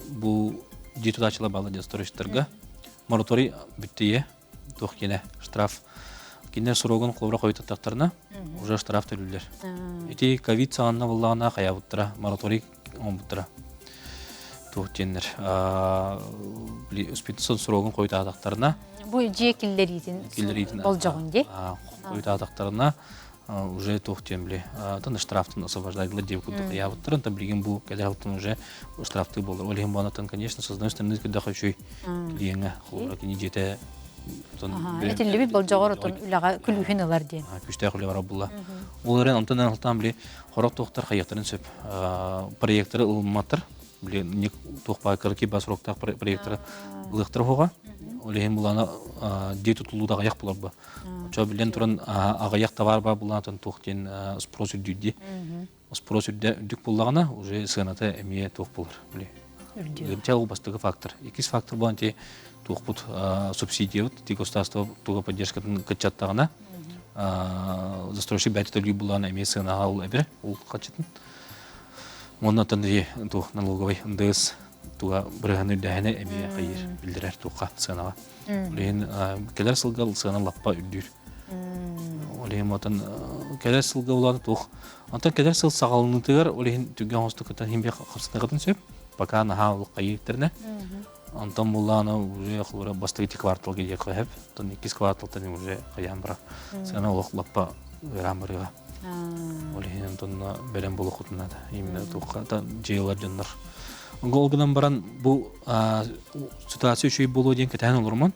бу дьиэ тутааччылар бааллар дии застройщиктарга мораторий бүттүйэ туох диэнэ штраф кинилэр срогун холобура хойутаттахтарына уже штраф төлүүллэр ити ковид саҕанна буоллаҕына хайаабыттара мораторий оҥорбуттара. Туох диэннэр били успетсон срогун хойутаатахтарына Бу дьиэ киллэриитин киллэриитин болдьоҕун дии. хойутаатахтарына уже туох диэн били тан штрафтан освобождайдылар диэбит курдук ыйаабыттарын там билигин бу кэлэр алтан уже штрафтыы буолар. Ол иһин буонаттан, конечно, с одной стороны көрдөхө үчүгэй клиеҥҥэ холобура кини дьиэтэ Этиллибит болдьоҕор отон үлэҕэ күлүүһүн ылар диэн. Күстээх үлэ барар буолла. Ол эрэн онтон алтан били хорох туохтар хайыахтарын сөп. Проекторы ылымматтар. Били ник туох баар кыракый бас сроктаах проекторы ылыахтар хоҕа. Ол иһин булана дии тутулуу аҕыйах булар бу. Чо билэн туран аҕыйах товар бар булаатан туох диэн спрос үрдүүр Спрос үрдэ үрдүк буллаҕына уже сыаната эмиэ туох булар. Били. Үрдүк. Ол бастакы фактор. Иккис фактор буолан ти туохпут субсидиябыт ти государство туга поддержкатын кыччаттаҕына застройщик бэйэтэ төлүүр буллаҕына эмиэ сыанаҕа ол эбэр ол хаччытын. Оннотон туох налоговый НДС туга бырыһан үрдээһинэ эмиэ хайыр биллэрэр туохха сыанаҕа. Ол иһин кэлэр сылга сыана лаппа үрдүүр. Ол иһин отон кэлэр сылга улаата туох Онтон кэлэр сыл саҕаланыытыгар ол иһин түргэн оҥостук кытта иһин биир хапсыныгытын сөп. Пока наһаа улук хайыыттарына. Онтон буллаана уже холура бастакы ити кварталга диэки хэп. Онтон иккис кварталтан уже хайаан бара. Сыана олох лаппа ыараан барыга. Ол иһин онтон бэлэм буолуоххутун наада. Именно туохха дьиэлэр дьоннор. Ол гынан баран бу ситуация үчүгэй буолуо диэн кэтэһэн олоруман.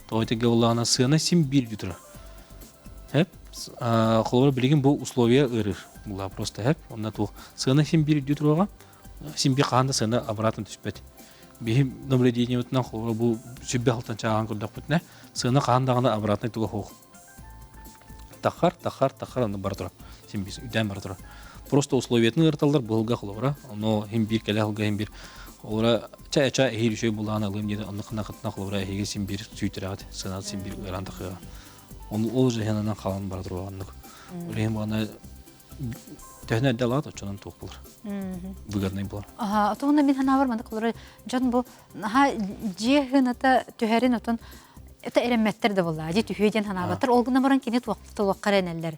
Тоҕо итигэ буоллаҕына сыана син биир бүтүрэ. Хэп холобура билигин бу условия ыарыыр. Була просто хэп. Онно туох сыана син биир үрдүү туруоҕа. Син биир хаһан да сыана обратно түспэт. Биһи наблюдениебытынан холобура бу сүбэ алтан чааҕан көрдөхпүтүнэ сыана хаһан даҕаны обратный туга суох. Тахар, тахар, тахар онно бара турар. Син биир үрдээн бара турар. Просто условиятын ыараталлар быһылга холобура. Ону хин биир кэлэ сылга хин биир холобура ча-ча эһиил үчүгэй булаан ылыам диэн онно ханахытына холобура эһиги син биир сүүйтэрээҕит сыаната син биир ыараан тахыаҕа. Ону ол же хананан хаалан бара туруоҕа оннук. Ол иһин буолана төһөнө эрдэ алаат оччонон туох булар. Выгодный булар. Аха, отугуна мин санаабар маннык холобура дьон бу наһаа дьиэ сыаната түһэрин отон это эрэммэттэр да буоллаа дьиэ түһүө диэн санаабаттар ол гынан баран кини туохха эрэнэллэр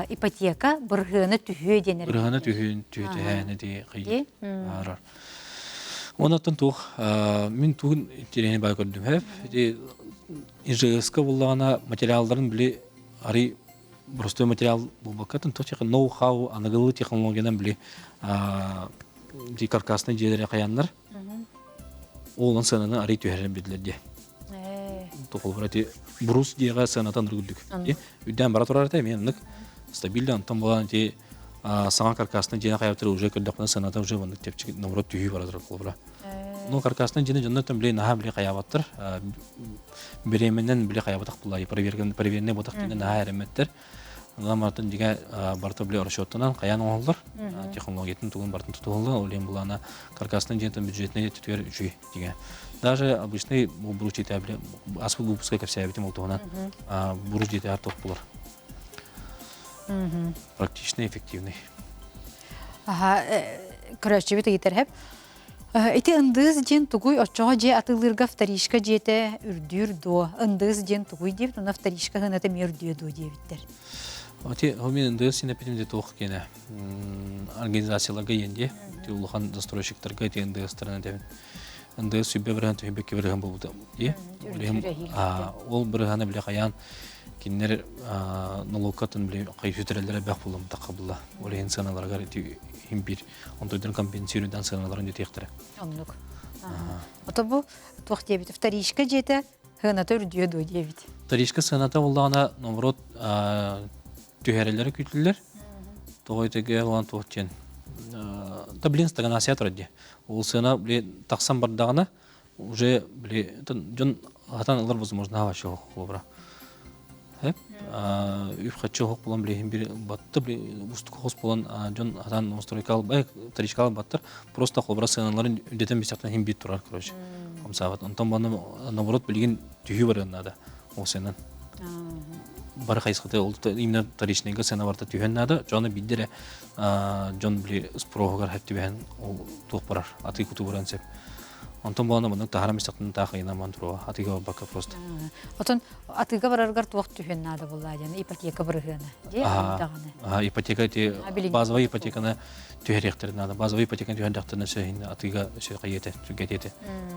ипотека бырыһыана түһүө диэн бырыһыана түһүн түһүтүһээнэ дии хый аарар Онон туох мин тугун интэриэһинэй баа көрдүм хэп ити ИЖС-ка буллаҕына материалларын били арый простой материал буолбаккатын то ноу-хау аныгылыы технологиянан били ди каркасный дьиэлэри хайаннар Уолан сыананы арый түһэрэн билэр диэ. Тохолбура ти брус диэҕэ сыанатан үргүлдүк. Үрдээн бара турар этэ эмиэ оннук стабильно онтон буолан ти саҥа каркасный дьиэни хайаптары уже көрдөхпүнэ сыаната уже маннык чэпчэки наоборот түһүү бара турар холобура. Ну каркасный дьиэни дьоннор били наһаа били хайаабаттар. Бириэмэнэн били хайаабатах буллар проверка проверенный ботах диэн наһаа эрэммэттэр. Онон мартын дьиҥэ барыта били расчеттанан хайаан оҥоһуллар. Технологиятын тугун барытын тутуһуллар. Ол иһин булаана каркасный дьиэтин бюджетный өттүгэр үчүгэй дьиҥэ. Даже обычный буруч дьиэтэ били аспыт выпуска кэпсээбитим ол туһунан буруч дьиэтэ топ булар. Практичный, эффективный. Аха, көрөөччүбүт ыйытар хэп. Ити ындыыс диэн тугуй оччоҕо дьиэ атыылыырга вторичка дьиэтэ үрдүүр дуо? Ындыыс диэн тугуй диэбит, уонна вторичка сыаната эмиэ үрдүө дуо диэбиттэр. Ити мин ындыыс синэппитим де туох киэнэ организацияларга иэн дии. Ити улахан застройщиктарга ити ындыыстарынан этэбин. Ындыыс сүбэ бырыһан түһүбэккэ бырыһан буолбута дии. Ол бырыһаны биле хайаан кинилэр налогкатын биле хайсүтэрэллэрэ бэх буллам тахха булла. Ол иһин сыаналарыгар ити иһин биир Онтуйдарын компенсируйдан сыаналарын үтүөхтэрэ. Оннук. Ото бу туох диэбит? Вторичка дьиэтэ сыаната үрдүө дуо диэбит. Вторичка сыаната буоллаҕына, наоборот, түһэрэллэрэ күүтүллэр. Тоҕо итигэ ылан туох диэн. Да блин, стагнация турар дии. Ол сыана блин тахсан бардаҕына, уже били дьон хатан ылар возможно вообще холобура үп-харчы оһох булан билиһин бир батты устук хос булан дьон хатан настройка вторичка баттар просто холобура сыаналарын үрдэтэн бисяктан хин бит турар короче хамсаабат онтон баны наоборот билигин түһүү барыан наада ол сыанан бары хайысхата ол именно вторичныйга сыана барта түһэн наада дьону биддере дьон били спроһугар хэптибэһэн ол туох барар атыы кутуу баран сеп. Онтон буолан маннык таһарам истэхтин таахыйына ман туруо атыыга барбакка просто. Отон атыыга бараргар туох түһүөн наада буолла диэн ипотека бырыһыана. Дии даҕаны. Ипотека ти базовый ипотеканы түһэриэхтэрин наада. Базовый ипотеканы түһэрдэхтэринэ сөһин атыыга өссө хайыате, түргэтиэтэ.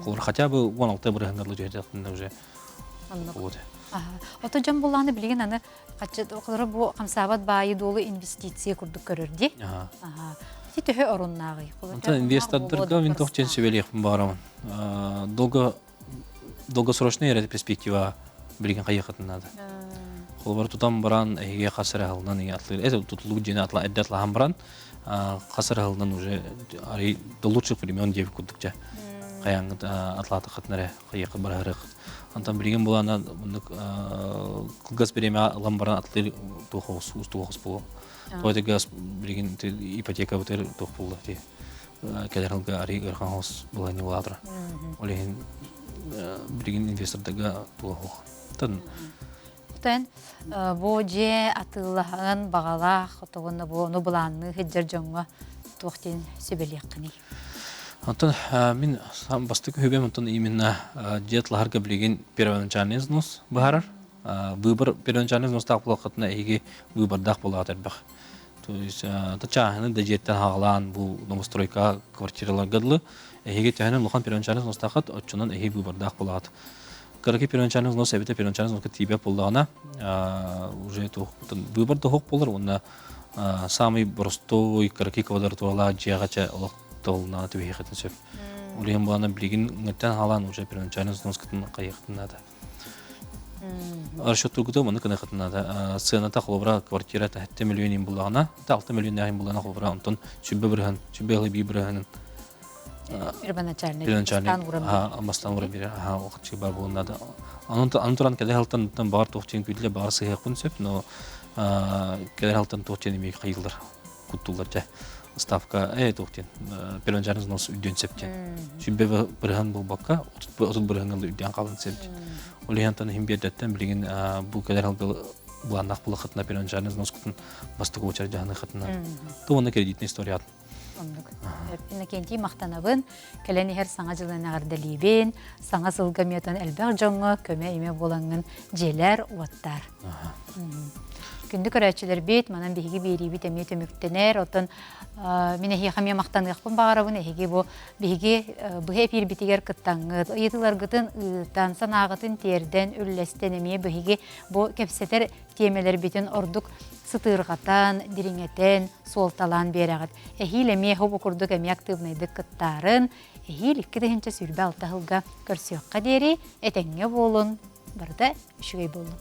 Холобур хотя бы 16 бырыһыаннарлы түһэрдэхтэринэ уже вот. Ото дьон буллааны билигин аны холобура бу хамсаабат баайы дуолу инвестиция курдук көрөр ди. Ити төһө оруннааҕый? Онтон инвестордарга мин туох диэн сүбэлиэхпин баҕарамын. Долго долгосрочная эрэ перспектива билигин хайыахатын наада. Холобура тутан баран эһиги хас эрэ аһылынан иҥэ атлыыр. Это тутулук дьиэни атла эрдэ атлаһан баран хас эрэ аһылынан уже арый до лучших времен диэбит курдук дьэ хайаҥҥыт атлаатаххытына эрэ хайыахха бараһырыаххыт. Онтон билигин булана муннук кылгас бириэмэҕэ ылан баран атлыыр туох оҕус уустук оҕус буолуо. Тоҕо газ билигин ипотека бутыр туох буолла ти кэлэр сылга арый ыарахан оҕус былаанньа буолаатыра. Ол иһин билигин инвестордарга туох ох. Тан Тэн бу дьиэ атыылаһан баҕалаах отугунна бу ону былаанныы сылдьар дьоҥҥо туох диэн сүбэлиэххиний? Онтон мин бастакы хүбэм онтон именно дьиэ атлаһарга билигин первоначальный взнос быһаарар. Выбор первоначальный взностаах буолаххытына эһиги выбордаах буолаҕыт элбэх. То есть чааһыны да дьиэттэн хаҕалаан бу новостройка квартираларга дылы эһиги төһөнөн улахан первоначальный взностааххыт оччонон эһиги выбордаах буолаҕыт. Кыракый первоначальный взнос эбэтэр первоначальный взноска тиийбэт буоллаҕына уже выбор да суох буолар уонна самый простой кыракый квадратуралаах дьиэҕэ чэ олох толунаҕа түбэһиэххитин сөп. Ол иһин буолан билигин ҥыттан хаалаан уже первоначальный взноскытын хайыахытын наада. Расчеттургута маны кыныхытын наада. Сыаната холобура квартира 7 миллион иин буллаҕына, 6 миллион иин буллаҕына холобура онтон сүбэ бырыһан, сүбэ ыла бии бырыһанын Первоначальный. Первоначальный. Бастаан уран биэрэр. Аха, оҕоччу бар буолун наада. Анын туран кэлэр халтан баҕар туох диэн күүтүлэ баҕар сыһыахпын сөп, но кэлэр халтан туох диэн эмиэ хайыллар, куттуллар дьэ. Ставка туох диэн первоначальный взнос үрдүөн сөп диэн. Сүбэ бырыһан буолбакка, 30 бырыһан үрдүөн хаалын сөп диэн. Ол иһин иһин биэрдэттэн билигин бу кэлэр халга былааннаах булахытына первоначальный взноскутун бастакы очередь дьаһаныхытына. То уонна кредитный история Оннук. Иннокентий махтанабын, кэлэн иһэр саҥа дьылын эҕэрдэлиибин, саҥа сылга миэтэн элбэх дьоҥҥо көмө-имэ буолаҥҥын дьиэлэр, уоттаар. Күндү көрөөччүлэрбит, манан биһиги биэриибит эмиэ түмүктэнэр. Оттон мин эһиэхэ эмиэ махтаныахпын баҕарабын. Эһиги бу биһиги быһа эфирбитигэр кыттаҥҥыт, ыйытыыларгытын ыытан, санааҕытын тиэрдэн, үллэстэн эмиэ биһиги бу кэпсэтэр тиэмэлэрбитин ордук сытыырҕатан, дириҥэтэн, суолталаан биэрэҕит. Эһиил эмиэ бу курдук эмиэ актыыбынайдык кыттаарын, эһиил 2026 сылга көрсүөххэ диэри этэҥҥэ буолун, барыта үчүгэй буоллун.